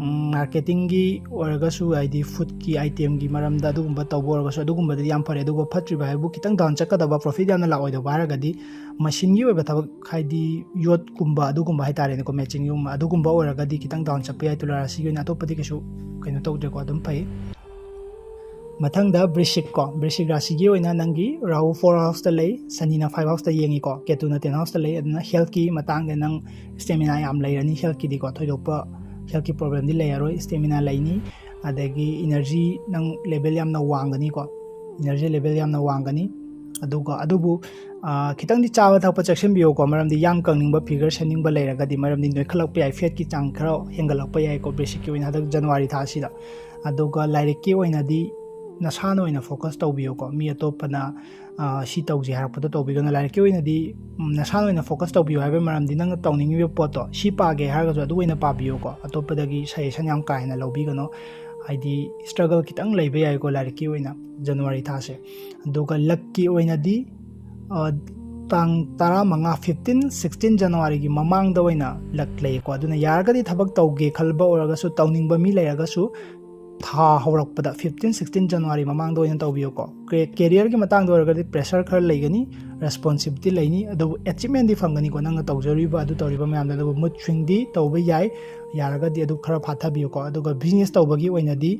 ꯃꯥꯔꯀꯦꯇꯤꯡꯒꯤ ꯑꯣꯏꯔꯒꯁꯨ, ꯍꯥꯏꯗꯤ ꯐꯨꯗꯀꯤ ꯑꯥꯏꯇꯦꯝꯒꯤ ꯃꯔꯝꯗ ꯑꯗꯨꯒꯨꯝꯕ ꯇꯧꯕ ꯑꯣꯏꯔꯒꯁꯨ, ꯑꯗꯨꯒꯨꯝꯕꯗꯗꯤ ꯌꯥꯝ ꯐꯔꯦ꯫ ꯑꯗꯨꯒ ꯐꯠꯇ꯭ꯔꯤꯕ ꯍꯥꯏꯕꯨ ꯈꯤꯇꯪ ꯗꯥꯎꯟ ꯆꯠꯀꯗꯕ, ꯄ꯭ꯔꯣꯐꯤꯠ ꯌꯥꯝꯅ ꯂꯥꯛꯑꯣꯏꯗꯕ ꯍꯥꯏꯔꯒꯗꯤ ꯃꯁꯤꯟꯒꯤ ꯑꯣꯏꯕ ꯊꯕꯛ, ꯍꯥꯏꯗꯤ ꯌꯣꯠꯀꯨꯝꯕ ꯑꯗꯨꯒꯨꯝꯕ ꯍꯥꯏꯇꯥꯔꯦꯅꯦꯀꯣ, ꯃꯦꯆꯤꯟꯒꯨꯝꯕ ꯑꯗꯨꯒꯨꯝꯕ ꯑꯣꯏꯔꯒꯗꯤ ꯈꯤꯇꯪ ꯗꯥꯎꯟ ꯆꯠꯄ ꯌꯥꯏ꯫ ꯇꯨꯂꯥ ꯔꯥꯁꯤꯒꯤ ꯑꯣꯏꯅ ꯑꯇꯣꯞꯄꯗꯤ ꯀꯩꯁꯨ ꯀꯩꯅꯣ ꯇꯧꯗ꯭ꯔꯦꯀꯣ, ꯑꯗꯨꯝ ꯐꯩ꯫ ꯃꯊꯪꯗ ꯕ꯭ꯔꯤꯁꯤꯛ ꯀꯣ, ꯕ꯭ꯔꯤꯁꯤꯛ ꯔꯥꯁꯤꯒꯤ ꯑꯣꯏꯅ ꯅꯪꯒꯤ ꯔꯥꯍꯨ ꯐꯣꯔ ꯍꯥꯎꯁꯇ ꯂꯩ, ꯁꯅꯤꯅ ꯐꯥꯏꯚ ꯍꯥꯎꯁꯇ ꯌꯦꯡꯉꯤꯀꯣ, ꯀꯦꯇꯨꯅ ꯇꯦꯟ ꯍꯥꯎꯁꯇ ꯂꯩ꯫ ꯑꯗꯨꯅ ꯍꯦꯜꯠꯀꯤ ꯃꯇꯥꯡꯗ ꯅꯪ ꯁ꯭ꯇꯦꯃꯤꯅꯥ ꯌꯥꯝ ꯂꯩꯔꯅꯤ꯫ ꯍꯦꯜꯠꯀꯤꯗꯤꯀꯣ ꯊꯣꯏꯗꯣꯛꯄ ꯍꯦꯜꯠꯀꯤ ꯄ꯭ꯔꯣꯕ꯭ꯂꯦꯝꯗꯤ ꯂꯩꯔꯔꯣꯏ꯫ ꯁ꯭ꯇꯦꯃꯤꯅꯥ ꯂꯩꯅꯤ, ꯑꯗꯒꯤ ꯏꯅꯔꯖꯤ ꯅꯪ ꯂꯦꯚꯦꯜ ꯌꯥꯝꯅ ꯋꯥꯡꯒꯅꯤꯀꯣ, ꯏꯅꯔꯖꯤ ꯂꯦꯚꯦꯜ ꯌꯥꯝꯅ ꯋꯥꯡꯒꯅꯤ꯫ ꯑꯗꯨꯒ ꯑꯗꯨꯕꯨ ꯑ, ꯈꯤꯇꯪꯗꯤ ꯆꯥꯕ ꯊꯛꯄ ꯆꯦꯛꯁꯤꯟꯕꯤꯌꯨꯀꯣ, ꯃꯔꯝꯗꯤ ꯌꯥꯡ ꯀꯪꯅꯤꯡꯕ, ꯐꯤꯒꯔ ꯁꯦꯝꯅꯤꯡꯕ ꯂꯩꯔꯒꯗꯤ, ꯃꯔꯝꯗꯤ ꯅꯣꯏꯈꯠꯂꯛꯄ ꯌꯥꯏ, ꯐꯦꯠꯀꯤ ꯆꯥꯡ ꯈꯔ ꯍꯦꯟꯒꯠꯂꯛꯄ ꯌꯥꯏꯀꯣ, ꯕ꯭ꯔꯤꯁꯤꯛꯀꯤ ꯑꯣꯏꯅ ꯍꯟꯗꯛ ꯖꯅꯋꯥꯔꯤ ꯊꯥꯁꯤꯗ꯫ ꯑꯗꯨꯒ ꯂꯥꯏꯔꯤꯛꯀꯤ ꯑꯣꯏꯅꯗꯤ ꯅꯁꯥꯅ ꯑꯣꯏꯅ ꯐꯣꯀꯁ ꯇꯧꯕꯤꯌꯨꯀꯣ, ꯃꯤ ꯑꯇꯣꯞꯄꯅ ꯑ, ꯁꯤ ꯇꯧꯁꯦ ꯍꯥꯏꯔꯛꯄꯗꯣ ꯇꯧꯕꯤꯒꯅꯨ꯫ ꯂꯥꯏꯔꯤꯛꯀꯤ ꯑꯣꯏꯅꯗꯤ, ꯎꯝ, ꯅꯁꯥꯅ ꯑꯣꯏꯅ ꯐꯣꯀꯁ ꯇꯧꯕꯤꯌꯨ ꯍꯥꯏꯕꯒꯤ ꯃꯔꯝꯗꯤ ꯅꯪꯅ ꯇꯧꯅꯤꯡꯉꯤꯕ ꯄꯣꯠꯇꯣ ꯁꯤ ꯄꯥꯒꯦ ꯍꯥꯏꯔꯒꯁꯨ ꯑꯗꯨ ꯑꯣꯏꯅ ꯄꯥꯕꯤꯌꯨꯀꯣ, ꯑꯇꯣꯞꯄꯗꯒꯤ ꯁꯖꯦꯁꯟ ꯌꯥꯝ ꯀꯥ ꯍꯦꯟꯅ ꯂꯧꯕꯤꯒꯅꯨ꯫ ꯍꯥꯏꯗꯤ ꯁ꯭ꯇ꯭ꯔꯒꯜ ꯈꯤꯇꯪ ꯂꯩꯕ ꯌꯥꯏꯀꯣ ꯂꯥꯏꯔꯤꯛꯀꯤ ꯑꯣꯏꯅ ꯖꯅꯋꯥꯔꯤ ꯊꯥꯁꯦ꯫ ꯑꯗꯨꯒ ꯂꯛꯀꯤ ꯑꯣꯏꯅꯗꯤ, ꯑ, ꯇꯥꯡ ꯇꯔꯥꯃꯉꯥ, ꯐꯤꯐꯇꯤꯟ, ꯁꯤꯛꯁꯇꯤꯟ ꯖꯅꯋꯥꯔꯤꯒꯤ ꯃꯃꯥꯡꯗ ꯑꯣꯏꯅ ꯂꯛ ꯂꯩꯀꯣ꯫ ꯑꯗꯨꯅ ꯌꯥꯔꯒꯗꯤ ꯊꯕꯛ ꯇꯧꯒꯦ ꯈꯟꯕ ꯑꯣꯏꯔꯒꯁꯨ, ꯇꯧꯅꯤꯡꯕ ꯃꯤ ꯂꯩꯔꯒꯁꯨ, ꯊꯥ ꯍꯧꯔꯛꯄꯗ ꯐꯤꯐꯇꯤꯟ, ꯁꯤꯛꯁꯇꯤꯟ ꯖꯅꯋꯥꯔꯤ ꯃꯃꯥꯡꯗ ꯑꯣꯏꯅ ꯇꯧꯕꯤꯌꯨꯀꯣ꯫ ꯀꯦ-, ꯀꯦꯔꯤꯌꯔꯒꯤ ꯃꯇꯥꯡꯗ ꯑꯣꯏꯔꯒꯗꯤ ꯄ꯭ꯔꯦꯁꯔ ꯈꯔ ꯂꯩꯒꯅꯤ, ꯔꯦꯁꯄꯣꯟꯁꯤꯕꯤꯂꯤꯇꯤ ꯂꯩꯅꯤ, ꯑꯗꯨꯕꯨ ꯑꯦꯆꯤꯞꯃꯦꯟꯗꯤ ꯐꯪꯒꯅꯤꯀꯣ, ꯅꯪꯅ ꯇꯧꯖꯔꯤꯕ ꯑꯗꯨ ꯇꯧꯔꯤꯕ ꯃꯌꯥꯝꯗꯣ꯫ ꯑꯗꯨꯕꯨ ꯃꯨꯠ ꯁ꯭ꯋꯤꯡꯗꯤ ꯇꯧꯕ ꯌꯥꯏ, ꯌꯥꯔꯒꯗꯤ ꯑꯗꯨ ꯈꯔ ꯐꯥꯊꯕꯤꯌꯨꯀꯣ꯫ ꯑꯗꯨꯒ ꯕꯤꯖꯤꯅꯦꯁ ꯇꯧꯕꯒꯤ ꯑꯣꯏꯅꯗꯤ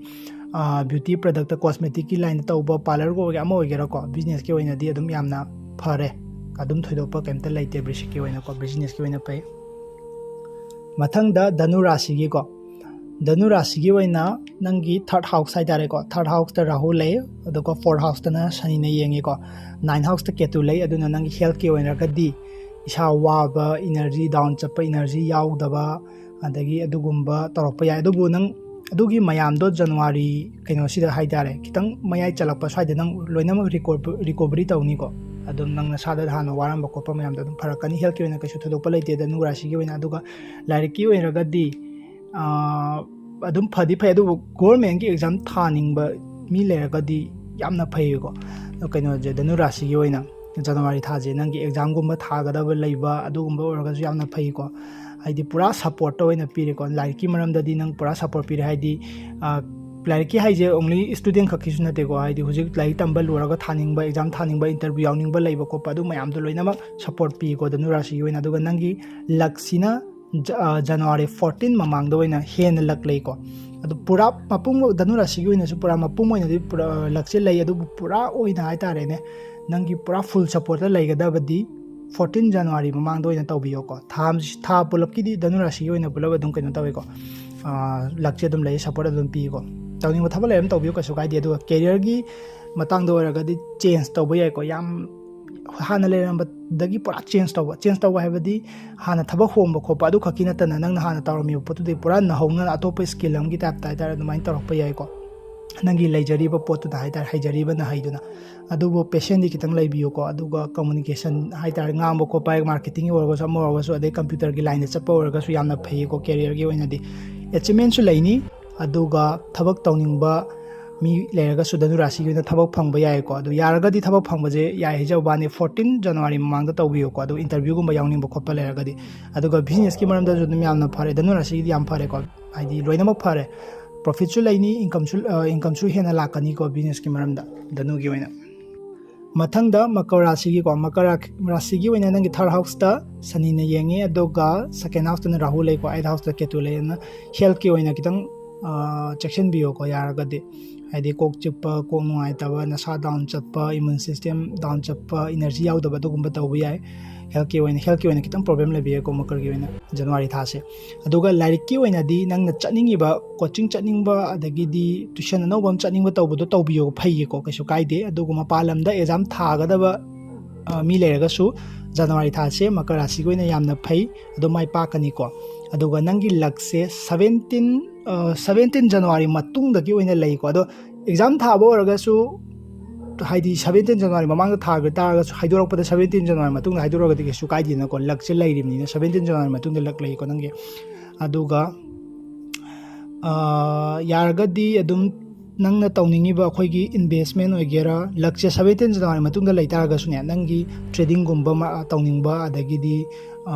ꯕ꯭ꯌꯨꯇꯤ ꯄ꯭ꯔꯗꯛꯇ, ꯀꯣꯁꯃꯦꯇꯤꯛꯀꯤ ꯂꯥꯏꯟꯗ ꯇꯧꯕ, ꯄꯥꯔꯂꯔꯒ ꯑꯣꯏꯒꯦꯔꯥ, ꯑꯃ ꯑꯣꯏꯒꯦꯔꯥꯀꯣ, ꯕꯤꯖꯤꯅꯦꯁꯀꯤ ꯑꯣꯏꯅꯗꯤ ꯑꯗꯨꯝ ꯌꯥꯝꯅ ꯐꯔꯦ꯫ ꯑꯗꯨꯝ ꯊꯣꯏꯗꯣꯛꯄ ꯀꯩꯝꯇ ꯂꯩꯇꯦ ꯕ꯭ꯔꯤꯁꯤꯛꯀꯤ ꯑꯣꯏꯅꯀꯣ, ꯕꯤꯖꯤꯅꯦꯁꯀꯤ ꯑꯣꯏꯅ ꯐꯩ꯫ ꯃꯊꯪꯗ ꯙꯅꯨ ꯔꯥꯁꯤꯒꯤꯀꯣ, ꯙꯅꯨ ꯔꯥꯁꯤꯒꯤ ꯑꯣꯏꯅ ꯅꯪꯒꯤ ꯊꯥꯔꯠ ꯍꯥꯎꯁ ꯍꯥꯏꯇꯥꯔꯦꯀꯣ, ꯊꯥꯔꯠ ꯍꯥꯎꯁꯇ ꯔꯥꯍꯨ ꯂꯩ, ꯑꯗꯨꯒ ꯐꯣꯔꯠ ꯍꯥꯎꯁꯇꯅ ꯁꯅꯤꯅ ꯌꯦꯡꯉꯤꯀꯣ, ꯅꯥꯏꯟ ꯍꯥꯎꯁꯇ ꯀꯦꯇꯨ ꯂꯩ꯫ ꯑꯗꯨꯅ ꯅꯪꯒꯤ ꯍꯦꯜꯠꯀꯤ ꯑꯣꯏꯅꯔꯒꯗꯤ ꯏꯁꯥ ꯋꯥꯕ, ꯏꯅꯔꯖꯤ ꯗꯥꯎꯟ ꯆꯠꯄ, ꯏꯅꯔꯖꯤ ꯌꯥꯎꯗꯕ, ꯑꯗꯒꯤ ꯑꯗꯨꯒꯨꯝꯕ ꯇꯧꯔꯛꯄ ꯌꯥꯏ꯫ ꯑꯗꯨꯕꯨ ꯅꯪ ꯑꯗꯨꯒꯤ ꯃꯌꯥꯝꯗꯣ ꯖꯅꯋꯥꯔꯤ ꯀꯩꯅꯣꯁꯤꯗ ꯍꯥꯏꯇꯥꯔꯦ, ꯈꯤꯇꯪ ꯃꯌꯥꯏ ꯆꯜꯂꯛꯄ ꯁ꯭ꯋꯥꯏꯗ ꯅꯪ ꯂꯣꯏꯅꯃꯛ ꯔꯤꯀꯣ-, ꯔꯤꯀꯣꯕꯔꯤ ꯇꯧꯅꯤꯀꯣ꯫ ꯑꯗꯨꯝ ꯅꯪ ꯅꯁꯥꯗ ꯍꯥꯟꯅ ꯋꯥꯔꯝꯕ ꯈꯣꯠꯄ ꯃꯌꯥꯝꯗꯣ ꯑꯗꯨꯝ ꯐꯔꯛꯀꯅꯤ꯫ ꯍꯦꯜꯠꯀꯤ ꯑꯣꯏꯅ ꯀꯩꯁꯨ ꯊꯣꯏꯗꯣꯛꯄ ꯂꯩꯇꯦ ꯙꯅꯨ ꯔꯥꯁꯤꯒꯤ ꯑꯣꯏꯅ꯫ ꯑꯗꯨꯒ ꯂꯥꯏꯔꯤꯛꯀꯤ ꯑꯣꯏꯔꯒꯗꯤ, ꯑꯥ, ꯑꯗꯨꯝ ꯐꯗꯤ ꯐꯩ, ꯑꯗꯨꯕꯨ ꯒꯣꯔꯃꯦꯟꯒꯤ ꯑꯦꯛꯖꯥꯝ ꯊꯥꯅꯤꯡꯕ ꯃꯤ ꯂꯩꯔꯒꯗꯤ ꯌꯥꯝꯅ ꯐꯩꯌꯦꯀꯣ꯫ ꯑꯗꯣ ꯀꯩꯅꯣꯁꯦ, ꯙꯅꯨ ꯔꯥꯁꯤꯒꯤ ꯑꯣꯏꯅ ꯖꯅꯋꯥꯔꯤ ꯊꯥꯁꯦ ꯅꯪꯒꯤ ꯑꯦꯛꯖꯥꯝꯒꯨꯝꯕ ꯊꯥꯒꯗꯕ ꯂꯩꯕ ꯑꯗꯨꯒꯨꯝꯕ ꯑꯣꯏꯔꯒꯁꯨ ꯌꯥꯝꯅ ꯐꯩꯀꯣ꯫ ꯍꯥꯏꯗꯤ ꯄꯨꯔꯥ ꯁꯞꯄꯣꯔꯠꯇ ꯑꯣꯏꯅ ꯄꯤꯔꯦꯀꯣ꯫ ꯂꯥꯏꯔꯤꯛꯀꯤ ꯃꯔꯝꯗꯗꯤ ꯅꯪ ꯄꯨꯔꯥ ꯁꯞꯄꯣꯔꯠ ꯄꯤꯔꯦ꯫ ꯍꯥꯏꯗꯤ, ꯑ, ꯂꯥꯏꯔꯤꯛꯀꯤ ꯍꯥꯏꯁꯦ only student ꯈꯛꯀꯤꯁꯨ ꯅꯠꯇꯦꯀꯣ꯫ ꯍꯥꯏꯗꯤ ꯍꯧꯖꯤꯛ ꯂꯥꯏꯔꯤꯛ ꯇꯝꯕ ꯂꯣꯏꯔꯒ ꯊꯥꯅꯤꯡꯕ, ꯑꯦꯛꯖꯥꯝ ꯊꯥꯅꯤꯡꯕ, ꯏꯟꯇꯔꯚ꯭ꯌꯨ ꯌꯥꯎꯅꯤꯡꯕ ꯂꯩꯕ ꯈꯣꯠꯄ, ꯑꯗꯨ ꯃꯌꯥꯝꯗꯣ ꯂꯣꯏꯅꯃꯛ ꯁꯞꯄꯣꯔꯠ ꯄꯤꯀꯣ ꯙꯅꯨ ꯔꯥꯁꯤꯒꯤ ꯑꯣꯏꯅ꯫ ꯑꯗꯨꯒ ꯅꯪꯒꯤ ꯂꯛꯁꯤꯅ ꯖ-, ꯑ, ꯖꯅꯋꯥꯔꯤ ꯐꯣꯔꯇꯤꯟ ꯃꯃꯥꯡꯗ ꯑꯣꯏꯅ ꯍꯦꯟꯅ ꯂꯛ ꯂꯩꯀꯣ꯫ ꯑꯗꯨ ꯄꯨꯔꯥ ꯃꯄꯨꯡ, ꯙꯅꯨ ꯔꯥꯁꯤꯒꯤ ꯑꯣꯏꯅꯁꯨ ꯄꯨꯔꯥ ꯃꯄꯨꯡ ꯑꯣꯏꯅꯗꯤ ꯄꯨꯔꯥ ꯂꯛꯁꯦ ꯂꯩ, ꯑꯗꯨꯕꯨ ꯄꯨꯔꯥ ꯑꯣꯏꯅ ꯍꯥꯏꯇꯥꯔꯦꯅꯦ, ꯅꯪꯒꯤ ꯄꯨꯔꯥ ꯐꯨꯜ ꯁꯞꯄꯣꯔꯠꯇ ꯂꯩꯒꯗꯕꯗꯤ ꯐꯣꯔꯇꯤꯟ ꯖꯅꯋꯥꯔꯤ ꯃꯃꯥꯡꯗ ꯑꯣꯏꯅ ꯇꯧꯕꯤꯌꯣꯀꯣ꯫ ꯊꯥ ꯑꯃꯁꯤ, ꯊꯥ ꯄꯨꯂꯞꯀꯤꯗꯤ ꯙꯅꯨ ꯔꯥꯁꯤꯒꯤ ꯑꯣꯏꯅ ꯄꯨꯂꯞ ꯑꯗꯨꯝ ꯀꯩꯅꯣ ꯇꯧꯋꯦꯀꯣ, ꯑ, ꯂꯛꯁꯦ ꯑꯗꯨꯝ ꯂꯩ, ꯁꯞꯄꯣꯔꯠ ꯑꯗꯨꯝ ꯄꯤꯀꯣ꯫ ꯇꯧꯅꯤꯡꯕ ꯊꯕꯛ ꯂꯩꯔ ꯑꯗꯨꯝ ꯇꯧꯕꯤꯌꯨ, ꯀꯩꯁꯨ ꯀꯥꯏꯗꯦ꯫ ꯑꯗꯨꯒ ꯀꯦꯔꯤꯌꯔꯒꯤ ꯃꯇꯥꯡꯗ ꯑꯣꯏꯔꯒꯗꯤ ꯆꯦꯟꯖ ꯇꯧꯕ ꯌꯥꯏꯀꯣ꯫ ꯌꯥꯝ ꯍꯥꯟꯅ ꯂꯩꯔꯝꯕꯗꯒꯤ ꯄꯨꯔꯥ ꯆꯦꯟꯖ ꯇꯧꯕ, ꯆꯦꯟꯖ ꯇꯧꯕ ꯍꯥꯏꯕꯗꯤ ꯍꯥꯟꯅ ꯊꯕꯛ ꯍꯣꯡꯕ ꯈꯣꯠꯄ ꯑꯗꯨ ꯈꯛꯀꯤ ꯅꯠꯇꯅ, ꯅꯪꯅ ꯍꯥꯟꯅ ꯇꯧꯔꯝꯃꯤꯕ ꯄꯣꯠꯇꯨꯗꯒꯤ ꯄꯨꯔꯥ ꯅꯧꯍꯧꯅꯅ ꯑꯇꯣꯞꯄ ꯁ꯭ꯀꯤꯜ ꯑꯃꯒꯤ ꯇꯥꯏꯞꯇ ꯍꯥꯏꯇꯥꯔꯦ, ꯑꯗꯨꯃꯥꯏꯅ ꯇꯧꯔꯛꯄ ꯌꯥꯏꯀꯣ꯫ ꯅꯪꯒꯤ ꯂꯩꯖꯔꯤꯕ ꯄꯣꯠꯇꯨꯗ ꯍꯥꯏꯇꯥꯔꯦ, ꯍꯩꯖꯔꯤꯕ ꯅꯍꯩꯗꯨꯅ꯫ ꯑꯗꯨꯕꯨ ꯄꯦꯁꯦꯟꯗꯤ ꯈꯤꯇꯪ ꯂꯩꯕꯤꯌꯨꯀꯣ꯫ ꯑꯗꯨꯒ ꯀꯝꯃꯨꯅꯤꯀꯦꯁꯟ ꯍꯥꯏꯇꯥꯔꯦ, ꯉꯥꯡꯕ ꯈꯣꯠꯄ ꯍꯥꯏ, ꯃꯥꯔꯀꯦꯇꯤꯡꯒꯤ ꯑꯣꯏꯔꯒꯁꯨ, ꯑꯃ ꯑꯣꯏꯔꯒꯁꯨ, ꯑꯗꯩ ꯀꯝꯄ꯭ꯌꯨꯇꯔꯒꯤ ꯂꯥꯏꯟꯗ ꯆꯠꯄ ꯑꯣꯏꯔꯒꯁꯨ ꯌꯥꯝꯅ ꯐꯩꯌꯦꯀꯣ꯫ ꯀꯦꯔꯤꯌꯔꯒꯤ ꯑꯣꯏꯅꯗꯤ ꯑꯦꯆꯤꯞꯃꯦꯟꯁꯨ ꯂꯩꯅꯤ꯫ ꯑꯗꯨꯒ ꯊꯕꯛ ꯇꯧꯅꯤꯡꯕ ꯃꯤ ꯂꯩꯔꯒꯁꯨ ꯙꯅꯨ ꯔꯥꯁꯤꯒꯤ ꯑꯣꯏꯅ ꯊꯕꯛ ꯐꯪꯕ ꯌꯥꯏꯀꯣ꯫ ꯑꯗꯨ ꯌꯥꯔꯒꯗꯤ ꯊꯕꯛ ꯐꯪꯕꯁꯦ ꯌꯥꯏ ꯍꯥꯏꯖꯕ ꯋꯥꯅꯤ, ꯐꯣꯔꯇꯤꯟ ꯖꯅꯋꯥꯔꯤ ꯃꯃꯥꯡꯗ ꯇꯧꯕꯤꯌꯨꯀꯣ꯫ ꯑꯗꯨ ꯏꯟꯇꯔꯚ꯭ꯌꯨꯒꯨꯝꯕ ꯌꯥꯎꯅꯤꯡꯕ ꯈꯣꯠꯄ ꯂꯩꯔꯒꯗꯤ꯫ ꯑꯗꯨꯒ ꯕꯤꯖꯤꯅꯦꯁꯀꯤ ꯃꯔꯝꯗꯁꯨ ꯑꯗꯨꯝ ꯌꯥꯝꯅ ꯐꯔꯦ, ꯙꯅꯨ ꯔꯥꯁꯤꯒꯤꯗꯤ ꯌꯥꯝ ꯐꯔꯦꯀꯣ꯫ ꯍꯥꯏꯗꯤ ꯂꯣꯏꯅꯃꯛ ꯐꯔꯦ, ꯄ꯭ꯔꯣꯐꯤꯠꯁꯨ ꯂꯩꯅꯤ, ꯏꯟꯀꯝꯁꯨ, ꯑ, ꯏꯟꯀꯝꯁꯨ ꯍꯦꯟꯅ ꯂꯥꯛꯀꯅꯤꯀꯣ ꯕꯤꯖꯤꯅꯦꯁꯀꯤ ꯃꯔꯝꯗ ꯙꯅꯨꯒꯤ ꯑꯣꯏꯅ꯫ ꯃꯊꯪꯗ ꯃꯀꯔ ꯔꯥꯁꯤꯒꯤꯀꯣ, ꯃꯀꯔ ꯔꯥ-, ꯔꯥꯁꯤꯒꯤ ꯑꯣꯏꯅ ꯅꯪꯒꯤ ꯊꯥꯔꯠ ꯍꯥꯎꯁꯇ ꯁꯅꯤꯅ ꯌꯦꯡꯉꯤ, ꯑꯗꯨꯒ ꯁꯦꯀꯦꯟ ꯍꯥꯎꯁꯇꯅ ꯔꯥꯍꯨ ꯂꯩꯀꯣ, ꯑꯩꯠ ꯍꯥꯎꯁꯇ ꯀꯦꯇꯨ ꯂꯩ꯫ ꯑꯗꯨꯅ ꯍꯦꯜꯠꯀꯤ ꯑꯣꯏꯅ ꯈꯤꯇꯪ ꯆꯦꯛꯁꯤꯟꯕꯤꯌꯣꯀꯣ ꯌꯥꯔꯒꯗꯤ꯫ ꯍꯥꯏꯗꯤ ꯀꯣꯛ ꯆꯤꯛꯄ, ꯀꯣꯛ ꯅꯨꯡꯉꯥꯏꯇꯕ, ꯅꯁꯥ ꯗꯥꯎꯟ ꯆꯠꯄ, ꯏꯃ꯭ꯌꯨꯟ ꯁꯤꯁꯇꯦꯝ ꯗꯥꯎꯟ ꯆꯠꯄ, ꯏꯅꯔꯖꯤ ꯌꯥꯎꯗꯕ, ꯑꯗꯨꯒꯨꯝꯕ ꯇꯧꯕ ꯌꯥꯏ꯫ ꯍꯦꯜꯠꯀꯤ ꯑꯣꯏꯅ ꯍꯦꯜꯠꯀꯤ ꯑꯣꯏꯅ ꯈꯤꯇꯪ ꯄ꯭ꯔꯣꯕ꯭ꯂꯦꯝ ꯂꯩꯕ ꯌꯥꯏꯀꯣ ꯃꯀꯔꯒꯤ ꯑꯣꯏꯅ ꯖꯅꯋꯥꯔꯤ ꯊꯥꯁꯦ꯫ ꯑꯗꯨꯒ ꯂꯥꯏꯔꯤꯛꯀꯤ ꯑꯣꯏꯅꯗꯤ ꯅꯪꯅ ꯆꯠꯅꯤꯡꯉꯤꯕ ꯀꯣꯆꯤꯡ ꯆꯠꯅꯤꯡꯕ, ꯑꯗꯒꯤꯗꯤ ꯇ꯭ꯌꯨꯁꯟ ꯑꯅꯧꯕ ꯑꯃ ꯆꯠꯅꯤꯡꯕ ꯇꯧꯕꯗꯣ ꯇꯧꯕꯤꯌꯣ, ꯐꯩꯌꯦꯀꯣ, ꯀꯩꯁꯨ ꯀꯥꯏꯗꯦ꯫ ꯑꯗꯨꯒ ꯃꯄꯥꯟ ꯂꯝꯗ ꯑꯦꯛꯖꯥꯝ ꯊꯥꯒꯗꯕ ꯃꯤ ꯂꯩꯔꯒꯁꯨ ꯖꯅꯋꯥꯔꯤ ꯊꯥꯁꯦ ꯃꯀꯔ ꯔꯥꯁꯤꯒꯤ ꯑꯣꯏꯅ ꯌꯥꯝꯅ ꯐꯩ, ꯑꯗꯨ ꯃꯥꯏ ꯄꯥꯛꯀꯅꯤꯀꯣ꯫ ꯑꯗꯨꯒ ꯅꯪꯒꯤ ꯂꯛꯁꯦ ꯁꯕꯦꯟꯇꯤꯟ ꯁꯕꯦꯟꯇꯤꯟ ꯖꯅꯋꯥꯔꯤ ꯃꯇꯨꯡꯗꯒꯤ ꯑꯣꯏꯅ ꯂꯩꯀꯣ꯫ ꯑꯗꯣ ꯑꯦꯛꯖꯥꯝ ꯊꯥꯕ ꯑꯣꯏꯔꯒꯁꯨ, ꯍꯥꯏꯗꯤ ꯁꯕꯦꯟꯇꯤꯟ ꯖꯅꯋꯥꯔꯤ ꯃꯃꯥꯡꯗ ꯊꯥꯈꯤ ꯇꯥꯔꯒꯁꯨ, ꯍꯥꯏꯗꯣꯔꯛꯄꯗ ꯁꯕꯦꯟꯇꯤꯟ ꯖꯅꯋꯥꯔꯤ ꯃꯇꯨꯡꯗ ꯍꯥꯏꯗꯣꯔꯛꯑꯒꯗꯤ ꯀꯩꯁꯨ ꯀꯥꯏꯗꯦꯅꯀꯣ꯫ ꯂꯛꯁꯦ ꯂꯩꯔꯤꯕꯅꯤꯅ ꯁꯕꯦꯟꯇꯤꯟ ꯖꯅꯋꯥꯔꯤ ꯃꯇꯨꯡꯗ ꯂꯛ ꯂꯩꯀꯣ ꯅꯪꯒꯤ꯫ ꯑꯗꯨꯒ ꯌꯥꯔꯒꯗꯤ ꯑꯗꯨꯝ ꯅꯪꯅ ꯇꯧꯅꯤꯡꯉꯤꯕ ꯑꯩꯈꯣꯏꯒꯤ ꯏꯟꯚꯦꯁꯃꯦꯟ ꯑꯣꯏꯒꯦꯔꯥ, ꯂꯛꯁꯦ ꯁꯕꯦꯟꯇꯤꯟ ꯖꯅꯋꯥꯔꯤ ꯃꯇꯨꯡꯗ ꯂꯩꯇꯥꯔꯒꯁꯨꯅꯦ, ꯅꯪꯒꯤ ꯇ꯭ꯔꯦꯗꯤꯡꯒꯨꯝꯕ ꯇꯧꯅꯤꯡꯕ, ꯑꯗꯒꯤꯗꯤ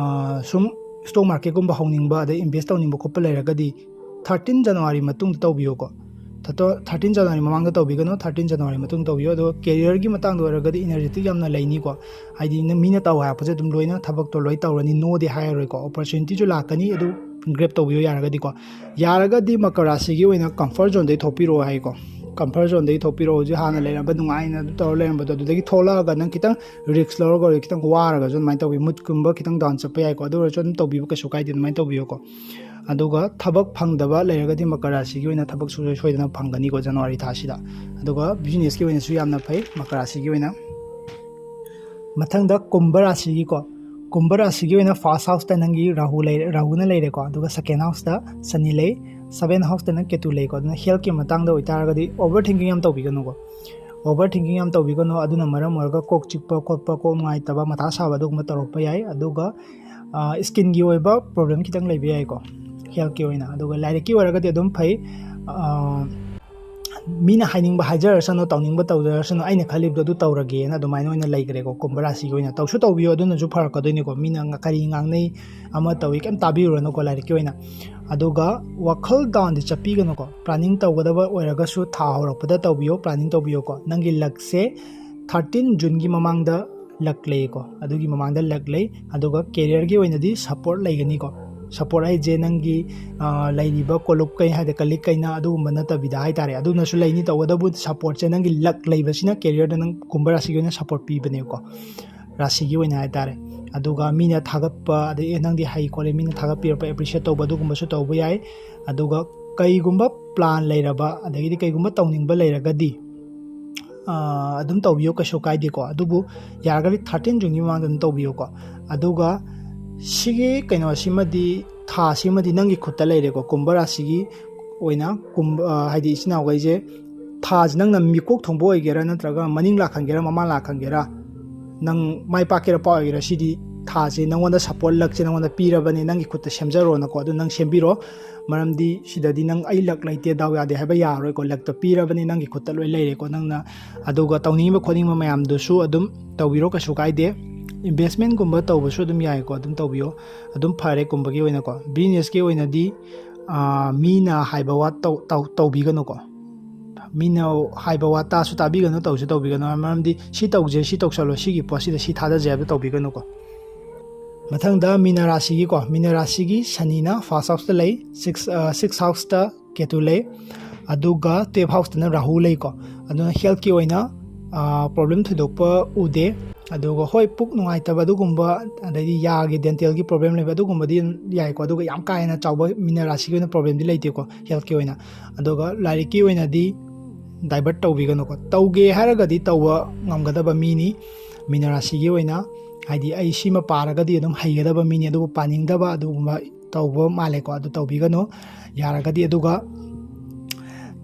ꯁꯨꯝ ꯁ꯭ꯇꯣꯛ ꯃꯥꯔꯀꯦꯠꯀꯨꯝꯕ ꯍꯧꯅꯤꯡꯕ, ꯑꯗꯩ ꯏꯟꯚꯦꯁ ꯇꯧꯅꯤꯡꯕ ꯈꯣꯠꯄ ꯂꯩꯔꯒꯗꯤ, ꯊꯥꯔꯇꯤꯟ ꯖꯅꯋꯥꯔꯤ ꯃꯇꯨꯡꯗ ꯇꯧꯕꯤꯌꯨꯀꯣ꯫ ꯊꯥꯔꯇꯤꯟ ꯖꯅꯋꯥꯔꯤ ꯃꯃꯥꯡꯗ ꯇꯧꯕꯤꯒꯅꯨ, ꯊꯥꯔꯇꯤꯟ ꯖꯅꯋꯥꯔꯤ ꯃꯇꯨꯡ ꯇꯧꯕꯤꯌꯨ꯫ ꯑꯗꯨꯒ ꯀꯦꯔꯤꯌꯔꯒꯤ ꯃꯇꯥꯡꯗ ꯑꯣꯏꯔꯒꯗꯤ ꯏꯅꯔꯖꯤꯇꯤꯛ ꯌꯥꯝꯅ ꯂꯩꯅꯤꯀꯣ꯫ ꯍꯥꯏꯗꯤ ꯃꯤꯅ ꯇꯧ ꯍꯥꯏꯔꯛꯄꯁꯦ ꯑꯗꯨꯝ ꯂꯣꯏꯅ ꯊꯕꯛꯇꯣ ꯂꯣꯏ ꯇꯧꯔꯅꯤ, ꯅꯣꯗꯤ ꯍꯥꯏꯔꯔꯣꯏꯀꯣ꯫ ꯑꯣꯄꯣꯔꯆꯨꯅꯤꯇꯤꯁꯨ ꯂꯥꯛꯀꯅꯤ, ꯑꯗꯨ ꯒ꯭ꯔꯦꯞ ꯇꯧꯕꯤꯌꯨ ꯌꯥꯔꯒꯗꯤꯀꯣ꯫ ꯌꯥꯔꯒꯗꯤ ꯃꯀꯔ ꯔꯥꯁꯤꯒꯤ ꯑꯣꯏꯅ ꯀꯝꯐꯔꯠ ꯖꯣꯟꯗꯒꯤ ꯊꯣꯛꯄꯤꯔꯛꯑꯣ ꯍꯥꯏꯀꯣ꯫ ꯀꯝꯐꯔꯠ ꯖꯣꯟꯗꯒꯤ ꯊꯣꯛꯄꯤꯔꯛꯑꯣ꯫ ꯍꯧꯖꯤꯛ ꯍꯥꯟꯅ ꯂꯩꯔꯝꯕ ꯅꯨꯡꯉꯥꯏꯅ ꯑꯗꯨ ꯇꯧꯔ ꯂꯩꯔꯝꯕꯗꯣ, ꯑꯗꯨꯗꯒꯤ ꯊꯣꯛꯂꯛꯑꯒ ꯅꯪ ꯈꯤꯇꯪ ꯔꯤꯁ꯭ꯛ ꯂꯧꯔꯒ ꯈꯤꯇꯪ ꯋꯥꯔꯒꯁꯨ ꯑꯗꯨꯃꯥꯏꯅ ꯇꯧꯕꯤ꯫ ꯃꯨꯠꯀꯨꯝꯕ ꯈꯤꯇꯪ ꯗꯥꯎꯟ ꯆꯠꯄ ꯌꯥꯏꯀꯣ꯫ ꯑꯗꯨ ꯑꯣꯏꯔꯁꯨ ꯑꯗꯨꯝ ꯇꯧꯕꯤꯕ ꯀꯩꯁꯨ ꯀꯥꯏꯗꯦ, ꯑꯗꯨꯃꯥꯏꯅ ꯇꯧꯕꯤꯌꯨꯀꯣ꯫ ꯑꯗꯨꯒ ꯊꯕꯛ ꯐꯪꯗꯕ ꯂꯩꯔꯒꯗꯤ ꯃꯀꯔ ꯔꯥꯁꯤꯒꯤ ꯑꯣꯏꯅ ꯊꯕꯛ ꯁꯨꯡꯁꯣꯏ ꯁꯣꯏꯗꯅ ꯐꯪꯒꯅꯤꯀꯣ ꯖꯅꯋꯥꯔꯤ ꯊꯥꯁꯤꯗ꯫ ꯑꯗꯨꯒ ꯕꯤꯖꯤꯅꯦꯁꯀꯤ ꯑꯣꯏꯅꯁꯨ ꯌꯥꯝꯅ ꯐꯩ ꯃꯀꯔ ꯔꯥꯁꯤꯒꯤ ꯑꯣꯏꯅ꯫ ꯃꯊꯪꯗ ꯀꯨꯝꯚ ꯔꯥꯁꯤꯒꯤꯀꯣ꯫ ꯀꯨꯝꯚ ꯔꯥꯁꯤꯒꯤ ꯑꯣꯏꯅ ꯐꯥꯔꯁ ꯍꯥꯎꯁꯇ ꯅꯪꯒꯤ ꯔꯥꯍꯨ ꯂꯩꯔꯦ, ꯔꯥꯍꯨꯅ ꯂꯩꯔꯦꯀꯣ꯫ ꯑꯗꯨꯒ ꯁꯦꯀꯦꯟ ꯍꯥꯎꯁꯇ ꯁꯅꯤ ꯂꯩ, ꯁꯕꯦꯟ ꯍꯥꯎꯁꯇꯅ ꯀꯦꯇꯨ ꯂꯩꯀꯣ꯫ ꯑꯗꯨꯅ ꯍꯦꯜꯠꯀꯤ ꯃꯇꯥꯡꯗ ꯑꯣꯏꯇꯥꯔꯒꯗꯤ ꯑꯣꯚꯔ ꯊꯤꯡꯀꯤꯡ ꯌꯥꯝ ꯇꯧꯕꯤꯒꯅꯨꯀꯣ꯫ ꯑꯣꯚꯔ ꯊꯤꯡꯀꯤꯡ ꯌꯥꯝ ꯇꯧꯕꯤꯒꯅꯨ꯫ ꯑꯗꯨꯅ ꯃꯔꯝ ꯑꯣꯏꯔꯒ ꯀꯣꯛ ꯆꯤꯛꯄ ꯈꯣꯠꯄ, ꯀꯣꯛ ꯅꯨꯡꯉꯥꯏꯇꯕ, ꯃꯊꯥ ꯁꯥꯕ ꯑꯗꯨꯒꯨꯝꯕ ꯇꯧꯔꯛꯄ ꯌꯥꯏ꯫ ꯑꯗꯨꯒ ꯁ꯭ꯀꯤꯟꯒꯤ ꯑꯣꯏꯕ ꯄ꯭ꯔꯣꯕ꯭ꯂꯦꯝ ꯈꯤꯇꯪ ꯂꯩꯕ ꯌꯥꯏꯀꯣ꯫ ꯍꯦꯜꯠꯀꯤ ꯑꯣꯏꯅ꯫ ꯑꯗꯨꯒ ꯂꯥꯏꯔꯤꯛꯀꯤ ꯑꯣꯏꯔꯒꯗꯤ ꯑꯗꯨꯝ ꯐꯩ꯫ ꯃꯤꯅ ꯍꯥꯏꯅꯤꯡꯕ ꯍꯥꯏꯖꯔꯁꯅꯨ, ꯇꯧꯅꯤꯡꯕ ꯇꯧꯖꯔꯁꯅꯨ, ꯑꯩꯅ ꯈꯜꯂꯤꯕꯗꯣ ꯑꯗꯨ ꯇꯧꯔꯒꯦꯅ ꯑꯗꯨꯃꯥꯏꯅ ꯑꯣꯏꯅ ꯂꯩꯈ꯭ꯔꯦꯀꯣ꯫ ꯀꯨꯝꯚ ꯔꯥꯁꯤꯒꯤ ꯑꯣꯏꯅ ꯇꯧꯁꯨ ꯇꯧꯕꯤꯌꯨ, ꯑꯗꯨꯅꯁꯨ ꯐꯔꯛꯀꯗꯣꯏꯅꯤꯀꯣ꯫ ꯃꯤꯅ ꯉ-, ꯀꯔꯤ ꯉꯥꯡꯅꯩ, ꯑꯃ ꯇꯧꯏ, ꯀꯩꯝ ꯇꯥꯕꯤꯔꯨꯔꯅꯨꯀꯣ ꯂꯥꯏꯔꯤꯛꯀꯤ ꯑꯣꯏꯅ꯫ ꯑꯗꯨꯒ ꯋꯥꯈꯜ ꯗꯥꯎꯟꯗꯤ ꯆꯠꯄꯤꯒꯅꯨꯀꯣ꯫ ꯄ꯭ꯂꯥꯅꯤꯡ ꯇꯧꯒꯗꯕ ꯑꯣꯏꯔꯒꯁꯨ ꯊꯥ ꯍꯧꯔꯛꯄꯗ ꯇꯧꯕꯤꯌꯣ, ꯄ꯭ꯂꯥꯅꯤꯡ ꯇꯧꯕꯤꯌꯣꯀꯣ꯫ ꯅꯪꯒꯤ ꯂꯛꯁꯦ ꯊꯥꯔꯇꯤꯟ ꯖꯨꯟꯒꯤ ꯃꯃꯥꯡꯗ ꯂꯛ ꯂꯩꯀꯣ, ꯑꯗꯨꯒꯤ ꯃꯃꯥꯡꯗ ꯂꯛ ꯂꯩ꯫ ꯑꯗꯨꯒ ꯀꯦꯔꯤꯌꯔꯒꯤ ꯑꯣꯏꯅꯗꯤ ꯁꯞꯄꯣꯔꯠ ꯂꯩꯒꯅꯤꯀꯣ꯫ ꯁꯄꯣꯔꯠ ꯍꯥꯏꯁꯦ ꯅꯪꯒꯤ ꯂꯩꯔꯤꯕ ꯀꯣꯂꯨꯞ ꯀꯩ ꯍꯥꯏꯗꯤ ꯀꯂꯤꯛ ꯀꯩꯅ ꯑꯗꯨꯒꯨꯝꯕ ꯅꯠꯇꯕꯤꯗ ꯍꯥꯏꯇꯥꯔꯦ, ꯑꯗꯨꯅꯁꯨ ꯂꯩꯅꯤ꯫ ꯇꯧꯕꯇꯕꯨ ꯁꯄꯣꯔꯠꯁꯦ ꯅꯪꯒꯤ ꯂꯛ ꯂꯩꯕꯁꯤꯅ ꯀꯦꯔꯤꯌꯔꯗ ꯅꯪ ꯀꯨꯝꯚ ꯔꯥꯁꯤꯒꯤ ꯑꯣꯏꯅ ꯁꯄꯣꯔꯠ ꯄꯤꯕꯅꯦꯕꯀꯣ, ꯔꯥꯁꯤꯒꯤ ꯑꯣꯏꯅ ꯍꯥꯏꯇꯥꯔꯦ꯫ ꯑꯗꯨꯒ ꯃꯤꯅ ꯊꯥꯒꯠꯄ, ꯑꯗꯩ "ꯑꯦ, ꯅꯪꯗꯤ ꯍꯩ ꯈꯣꯠꯂꯦ", ꯃꯤꯅ ꯊꯥꯒꯠꯄꯤꯔꯛꯄ, ꯑꯦꯄ꯭ꯔꯤꯁꯤꯌꯦꯠ ꯇꯧꯕ, ꯑꯗꯨꯒꯨꯝꯕꯁꯨ ꯇꯧꯕ ꯌꯥꯏ꯫ ꯑꯗꯨꯒ ꯀꯩꯒꯨꯝꯕ ꯄ꯭ꯂꯥꯟ ꯂꯩꯔꯕ, ꯑꯗꯒꯤꯗꯤ ꯀꯩꯒꯨꯝꯕ ꯇꯧꯅꯤꯡꯕ ꯂꯩꯔꯒꯗꯤ ꯑꯗꯨꯝ ꯇꯧꯕꯤꯌꯣ, ꯀꯩꯁꯨ ꯀꯥꯏꯗꯦꯀꯣ꯫ ꯑꯗꯨꯕꯨ ꯌꯥꯔꯒꯗꯤ ꯊꯥꯔꯇꯤꯟ ꯖꯨꯟꯒꯤ ꯃꯃꯥꯡꯗ ꯑꯗꯨꯝ ꯇꯧꯕꯤꯌꯣꯀꯣ꯫ ꯑꯗꯨꯒ ꯁꯤꯒꯤ ꯀꯩꯅꯣꯁꯤꯃꯗꯤ, ꯊꯥꯁꯤꯃꯗꯤ ꯅꯪꯒꯤ ꯈꯨꯠꯇ ꯂꯩꯔꯦꯀꯣ꯫ ꯀꯨꯝꯚ ꯔꯥꯁꯤꯒꯤ ꯑꯣꯏꯅ ꯀꯨꯝ-, ꯑ, ꯍꯥꯏꯗꯤ ꯏꯆꯤꯟ ꯏꯅꯥꯎꯈꯩꯁꯦ, ꯊꯥꯁꯤ ꯅꯪꯅ ꯃꯤꯀꯣꯛ ꯊꯣꯡꯕ ꯑꯣꯏꯒꯦꯔꯥ, ꯅꯠꯇ꯭ꯔꯒ ꯃꯅꯤꯡ ꯂꯥꯛꯍꯟꯒꯦꯔꯥ, ꯃꯃꯥꯡ ꯂꯥꯛꯍꯟꯒꯦꯔꯥ, ꯅꯪ ꯃꯥꯏ ꯄꯥꯛꯀꯦꯔꯥ ꯄꯥꯛꯑꯣꯏꯒꯦꯔꯥ, ꯁꯤꯗꯤ ꯊꯥꯁꯦ ꯅꯪꯉꯣꯟꯗ ꯁꯄꯣꯔꯠ, ꯂꯛꯁꯦ ꯅꯪꯉꯣꯟꯗ ꯄꯤꯔꯕꯅꯦ, ꯅꯪꯒꯤ ꯈꯨꯠꯇ ꯁꯦꯝꯖꯔꯣꯅꯀꯣ꯫ ꯑꯗꯨ ꯅꯪ ꯁꯦꯝꯕꯤꯔꯣ, ꯃꯔꯝꯗꯤ ꯁꯤꯗꯗꯤ ꯅꯪ "ꯑꯩ ꯂꯛ ꯂꯩꯇꯦ, ꯗꯥꯎ ꯌꯥꯗꯦ" ꯍꯥꯏꯕ ꯌꯥꯔꯔꯣꯏꯀꯣ꯫ ꯂꯛꯇ ꯄꯤꯔꯕꯅꯤ, ꯅꯪꯒꯤ ꯈꯨꯠꯇ ꯂꯣꯏ ꯂꯩꯔꯦꯀꯣ꯫ ꯅꯪꯅ ꯑꯗꯨꯒ ꯇꯧꯅꯤꯡꯕ ꯈꯣꯠꯅꯤꯡꯕ ꯃꯌꯥꯝꯗꯨꯁꯨ ꯑꯗꯨꯝ ꯇꯧꯕꯤꯔꯣ, ꯀꯩꯁꯨ ꯀꯥꯏꯗꯦ꯫ ꯏꯟꯚꯦꯁꯃꯦꯟꯒꯨꯝꯕ ꯇꯧꯕꯁꯨ ꯑꯗꯨꯝ ꯌꯥꯏꯀꯣ, ꯑꯗꯨꯝ ꯇꯧꯕꯤꯌꯣ, ꯑꯗꯨꯝ ꯐꯔꯦ ꯀꯨꯝꯕꯒꯤ ꯑꯣꯏꯅꯀꯣ꯫ ꯕꯤꯖꯤꯅꯦꯁꯀꯤ ꯑꯣꯏꯅꯗꯤ, ꯑꯥ, ꯃꯤꯅ ꯍꯥꯏꯕ ꯋꯥ ꯇꯧ-, ꯇꯧ-, ꯇꯧꯕꯤꯒꯅꯨꯀꯣ꯫ ꯃꯤꯅ ꯍꯥꯏꯕ ꯋꯥ ꯇꯥꯁꯨ ꯇꯥꯕꯤꯒꯅꯨ, ꯇꯧꯁꯨ ꯇꯧꯕꯤꯒꯅꯨ꯫ ꯃꯔꯝꯗꯤ "ꯁꯤ ꯇꯧꯁꯦ, ꯁꯤ ꯇꯧꯁꯜꯂꯣ, ꯁꯤꯒꯤ ꯄꯣꯠꯁꯤꯗ ꯁꯤ ꯊꯥꯗꯁꯦ" ꯍꯥꯏꯕꯗꯣ ꯇꯧꯕꯤꯒꯅꯨꯀꯣ꯫ ꯃꯊꯪꯗ ꯃꯤꯅ ꯔꯥꯁꯤꯒꯤꯀꯣ, ꯃꯤꯅ ꯔꯥꯁꯤꯒꯤ ꯁꯅꯤꯅ ꯐꯥꯔꯁ ꯍꯥꯎꯁꯇ ꯂꯩ, ꯁꯤꯛꯁ, ꯑ, ꯁꯤꯛꯁ ꯍꯥꯎꯁꯇ ꯀꯦꯇꯨ ꯂꯩ, ꯑꯗꯨꯒ ꯇꯨꯌꯦꯜꯐ ꯍꯥꯎꯁꯇꯅ ꯔꯥꯍꯨ ꯂꯩꯀꯣ꯫ ꯑꯗꯨꯅ ꯍꯦꯜꯠꯀꯤ ꯑꯣꯏꯅ, ꯑ, ꯄ꯭ꯔꯣꯕ꯭ꯂꯦꯝ ꯊꯣꯏꯗꯣꯛꯄ ꯎꯗꯦ꯫ ꯑꯗꯨꯒ ꯍꯣꯏ, ꯄꯨꯛ ꯅꯨꯡꯉꯥꯏꯇꯕ ꯑꯗꯨꯒꯨꯝꯕ, ꯑꯗꯩꯗꯤ ꯌꯥꯒꯤ ꯗꯦꯟꯇꯦꯜꯒꯤ ꯄ꯭ꯔꯣꯕ꯭ꯂꯦꯝ ꯂꯩꯕ ꯑꯗꯨꯒꯨꯝꯕꯗꯤ ꯑꯗꯨꯝ ꯌꯥꯏꯀꯣ꯫ ꯑꯗꯨꯒ ꯌꯥꯝ ꯀꯥ ꯍꯦꯟꯅ ꯆꯥꯎꯕ ꯃꯤꯅ ꯔꯥꯁꯤꯒꯤ ꯑꯣꯏꯅ ꯄ꯭ꯔꯣꯕ꯭ꯂꯦꯝꯗꯤ ꯂꯩꯇꯦꯀꯣ ꯍꯦꯜꯠꯀꯤ ꯑꯣꯏꯅ꯫ ꯑꯗꯨꯒ ꯂꯥꯏꯔꯤꯛꯀꯤ ꯑꯣꯏꯅꯗꯤ ꯗꯥꯏꯚꯔꯠ ꯇꯧꯕꯤꯒꯅꯨꯀꯣ꯫ ꯇꯧꯒꯦ ꯍꯥꯏꯔꯒꯗꯤ ꯇꯧꯕ ꯉꯝꯒꯗꯕ ꯃꯤꯅꯤ ꯃꯤꯅ ꯔꯥꯁꯤꯒꯤ ꯑꯣꯏꯅ, ꯍꯥꯏꯗꯤ "ꯑꯩ ꯁꯤꯃ ꯄꯥꯔꯒꯗꯤ ꯑꯗꯨꯝ ꯍꯩꯒꯗꯕ ꯃꯤꯅꯤ", ꯑꯗꯨꯕꯨ ꯄꯥꯅꯤꯡꯗꯕ ꯑꯗꯨꯒꯨꯝꯕ ꯇꯧꯕ ꯃꯥꯜꯂꯦꯀꯣ꯫ ꯑꯗꯨ ꯇꯧꯕꯤꯒꯅꯨ ꯌꯥꯔꯒꯗꯤ꯫ ꯑꯗꯨꯒ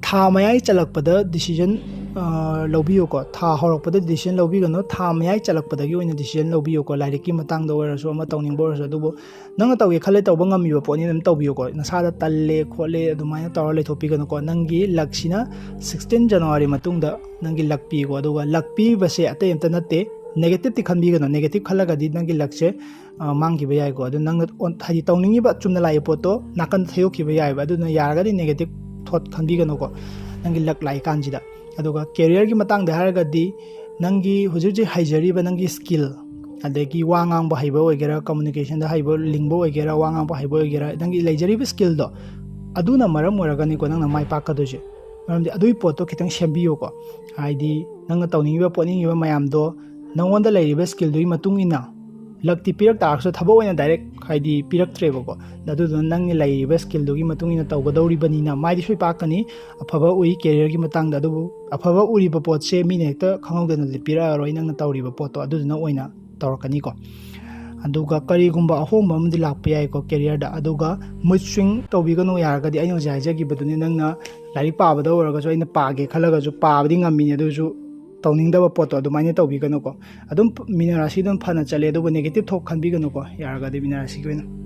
ꯊꯥ ꯃꯌꯥꯏ ꯆꯜꯂꯛꯄꯗ ꯗꯤꯁꯤꯖꯟ, ꯑ, ꯂꯧꯕꯤꯌꯨꯀꯣ꯫ ꯊꯥ ꯍꯧꯔꯛꯄꯗ ꯗꯤꯁꯤꯖꯟ ꯂꯧꯕꯤꯒꯅꯨ, ꯊꯥ ꯃꯌꯥꯏ ꯆꯜꯂꯛꯄꯗꯒꯤ ꯑꯣꯏꯅ ꯗꯤꯁꯤꯖꯟ ꯂꯧꯕꯤꯌꯨꯀꯣ, ꯂꯥꯏꯔꯤꯛꯀꯤ ꯃꯇꯥꯡꯗ ꯑꯣꯏꯔꯁꯨ, ꯑꯃ ꯇꯧꯅꯤꯡꯕ ꯑꯣꯏꯔꯁꯨ꯫ ꯑꯗꯨꯕꯨ ꯅꯪꯅ ꯇꯧꯒꯦ ꯈꯜꯂꯦ, ꯇꯧꯕ ꯉꯝꯃꯤꯕ ꯄꯣꯠꯅꯤ, ꯑꯗꯨꯝ ꯇꯧꯕꯤꯌꯨꯀꯣ꯫ ꯅꯁꯥꯗ "ꯇꯜꯂꯦ ꯈꯣꯠꯂꯦ" ꯑꯗꯨꯃꯥꯏꯅ ꯇꯧꯔ ꯂꯩꯊꯣꯛꯄꯤꯒꯅꯨꯀꯣ꯫ ꯅꯪꯒꯤ ꯂꯛꯁꯤꯅ ꯁꯤꯛꯁꯇꯤꯟ ꯖꯅꯋꯥꯔꯤ ꯃꯇꯨꯡꯗ ꯅꯪꯒꯤ ꯂꯛ ꯄꯤꯀꯣ꯫ ꯑꯗꯨꯒ ꯂꯛ ꯄꯤꯕꯁꯦ ꯑꯇꯩ ꯑꯝꯇ ꯅꯠꯇꯦ, ꯅꯦꯒꯦꯇꯤꯞꯇꯤ ꯈꯟꯕꯤꯒꯅꯨ꯫ ꯅꯦꯒꯦꯇꯤꯞ ꯈꯜꯂꯒꯗꯤ ꯅꯪꯒꯤ ꯂꯛꯁꯦ, ꯑ, ꯃꯥꯡꯈꯤꯕ ꯌꯥꯏꯀꯣ꯫ ꯑꯗꯨ ꯅꯪꯅ ꯑꯣꯟ-, ꯍꯥꯏꯗꯤ ꯇꯧꯅꯤꯡꯉꯤꯕ ꯆꯨꯝꯅ ꯂꯥꯛꯏꯕ ꯄꯣꯠꯇꯣ ꯅꯥꯀꯟꯗ ꯊꯩꯗꯣꯛꯈꯤꯕ ꯌꯥꯏꯑꯕ꯫ ꯑꯗꯨꯅ ꯌꯥꯔꯒꯗꯤ ꯅꯦꯒꯦꯇꯤꯞ ꯊꯣꯠ ꯈꯟꯕꯤꯒꯅꯨꯀꯣ꯫ ꯅꯪꯒꯤ ꯂꯛ ꯂꯥꯛꯏꯀꯥꯟꯁꯤꯗ꯫ ꯑꯗꯨꯒ ꯀꯦꯔꯤꯌꯔꯒꯤ ꯃꯇꯥꯡꯗ ꯍꯥꯏꯔꯒꯗꯤ ꯅꯪꯒꯤ ꯍꯧꯖꯤꯛ ꯍꯧꯖꯤꯛ ꯍꯩꯖꯔꯤꯕ ꯅꯪꯒꯤ ꯁ꯭ꯀꯤꯜ, ꯑꯗꯒꯤ ꯋꯥ ꯉꯥꯡꯕ ꯍꯩꯕ ꯑꯣꯏꯒꯦꯔꯥ, ꯀꯝꯃꯨꯅꯤꯀꯦꯁꯟꯗ ꯍꯩꯕ, ꯂꯤꯡꯕ ꯑꯣꯏꯒꯦꯔꯥ, ꯋꯥ ꯉꯥꯡꯕ ꯍꯩꯕ ꯑꯣꯏꯒꯦꯔꯥ, ꯅꯪꯒꯤ ꯂꯩꯖꯔꯤꯕ ꯁ꯭ꯀꯤꯜꯗꯣ, ꯑꯗꯨꯅ ꯃꯔꯝ ꯑꯣꯏꯔꯒꯅꯤꯀꯣ ꯅꯪꯅ ꯃꯥꯏ ꯄꯥꯛꯀꯗꯣꯏꯁꯦ꯫ ꯃꯔꯝꯗꯤ ꯑꯗꯨꯒꯤ ꯄꯣꯠꯇꯣ ꯈꯤꯇꯪ ꯁꯦꯝꯕꯤꯌꯨꯀꯣ꯫ ꯍꯥꯏꯗꯤ ꯅꯪꯅ ꯇꯧꯅꯤꯡꯉꯤꯕ, ꯄꯣꯠꯅꯤꯡꯉꯤꯕ ꯃꯌꯥꯝꯗꯣ ꯅꯪꯉꯣꯟꯗ ꯂꯩꯔꯤꯕ ꯁ꯭ꯀꯤꯜꯗꯨꯒꯤ ꯃꯇꯨꯡ ꯏꯟꯅ, ꯂꯛꯇꯤ ꯄꯤꯔꯛ ꯇꯥꯔꯒꯁꯨ ꯊꯕꯛ ꯑꯣꯏꯅ ꯗꯥꯏꯔꯦꯛ ꯍꯥꯏꯗꯤ ꯄꯤꯔꯛꯇ꯭ꯔꯦꯕꯀꯣ꯫ ꯑꯗꯨꯗꯨꯅ ꯅꯪꯅ ꯂꯩꯔꯤꯕ ꯁ꯭ꯀꯤꯜꯗꯨꯒꯤ ꯃꯇꯨꯡ ꯏꯟꯅ ꯇꯧꯒꯗꯧꯔꯤꯕꯅꯤꯅ ꯃꯥꯏꯗꯤ ꯁꯣꯏ ꯄꯥꯛꯀꯅꯤ꯫ ꯑꯐꯕ ꯎꯏ ꯀꯦꯔꯤꯌꯔꯒꯤ ꯃꯇꯥꯡꯗ, ꯑꯗꯨꯕꯨ ꯑꯐꯕ ꯎꯔꯤꯕ ꯄꯣꯠꯁꯦ ꯃꯤꯅ ꯍꯦꯛꯇ ꯈꯪꯍꯧꯗꯅ ꯄꯤꯔꯛꯑꯔꯣꯏ꯫ ꯅꯪꯅ ꯇꯧꯔꯤꯕ ꯄꯣꯠꯇꯣ ꯑꯗꯨꯗꯨꯅ ꯑꯣꯏꯅ ꯇꯧꯔꯛꯀꯅꯤꯀꯣ꯫ ꯑꯗꯨꯒ ꯀꯔꯤꯒꯨꯝꯕ ꯑꯍꯣꯡꯕ ꯑꯃꯗꯤ ꯂꯥꯛꯄ ꯌꯥꯏꯀꯣ ꯀꯦꯔꯤꯌꯔꯗ꯫ ꯑꯗꯨꯒ ꯃꯨꯠ ꯁ꯭ꯋꯤꯡ ꯇꯧꯕꯤꯒꯅꯨ, ꯌꯥꯔꯒꯗꯤ ꯑꯩꯅ ꯍꯧꯖꯤꯛ ꯍꯥꯏꯖꯈꯤꯕꯗꯨꯅꯤ, ꯅꯪꯅ ꯂꯥꯏꯔꯤꯛ ꯄꯥꯕꯗ ꯑꯣꯏꯔꯒꯁꯨ, ꯑꯩꯅ ꯄꯥꯒꯦ ꯈꯜꯂꯒꯁꯨ ꯄꯥꯕꯗꯤ ꯉꯝꯃꯤꯅꯦ, ꯑꯗꯨꯁꯨ ꯇꯧꯅꯤꯡꯗꯕ ꯄꯣꯠꯇꯣ ꯑꯗꯨꯃꯥꯏꯅ ꯇꯧꯕꯤꯒꯅꯨꯀꯣ꯫ ꯑꯗꯨꯝ ꯃꯤꯅ ꯔꯥꯁꯤ ꯑꯗꯨꯝ ꯐꯅ ꯆꯠꯂꯦ, ꯑꯗꯨꯕꯨ ꯅꯦꯒꯦꯇꯤꯞ ꯊꯣꯛ ꯈꯟꯕꯤꯒꯅꯨꯀꯣ, ꯌꯥꯔꯒꯗꯤ ꯃꯤꯅ ꯔꯥꯁꯤꯒꯤ ꯑꯣꯏꯅ꯫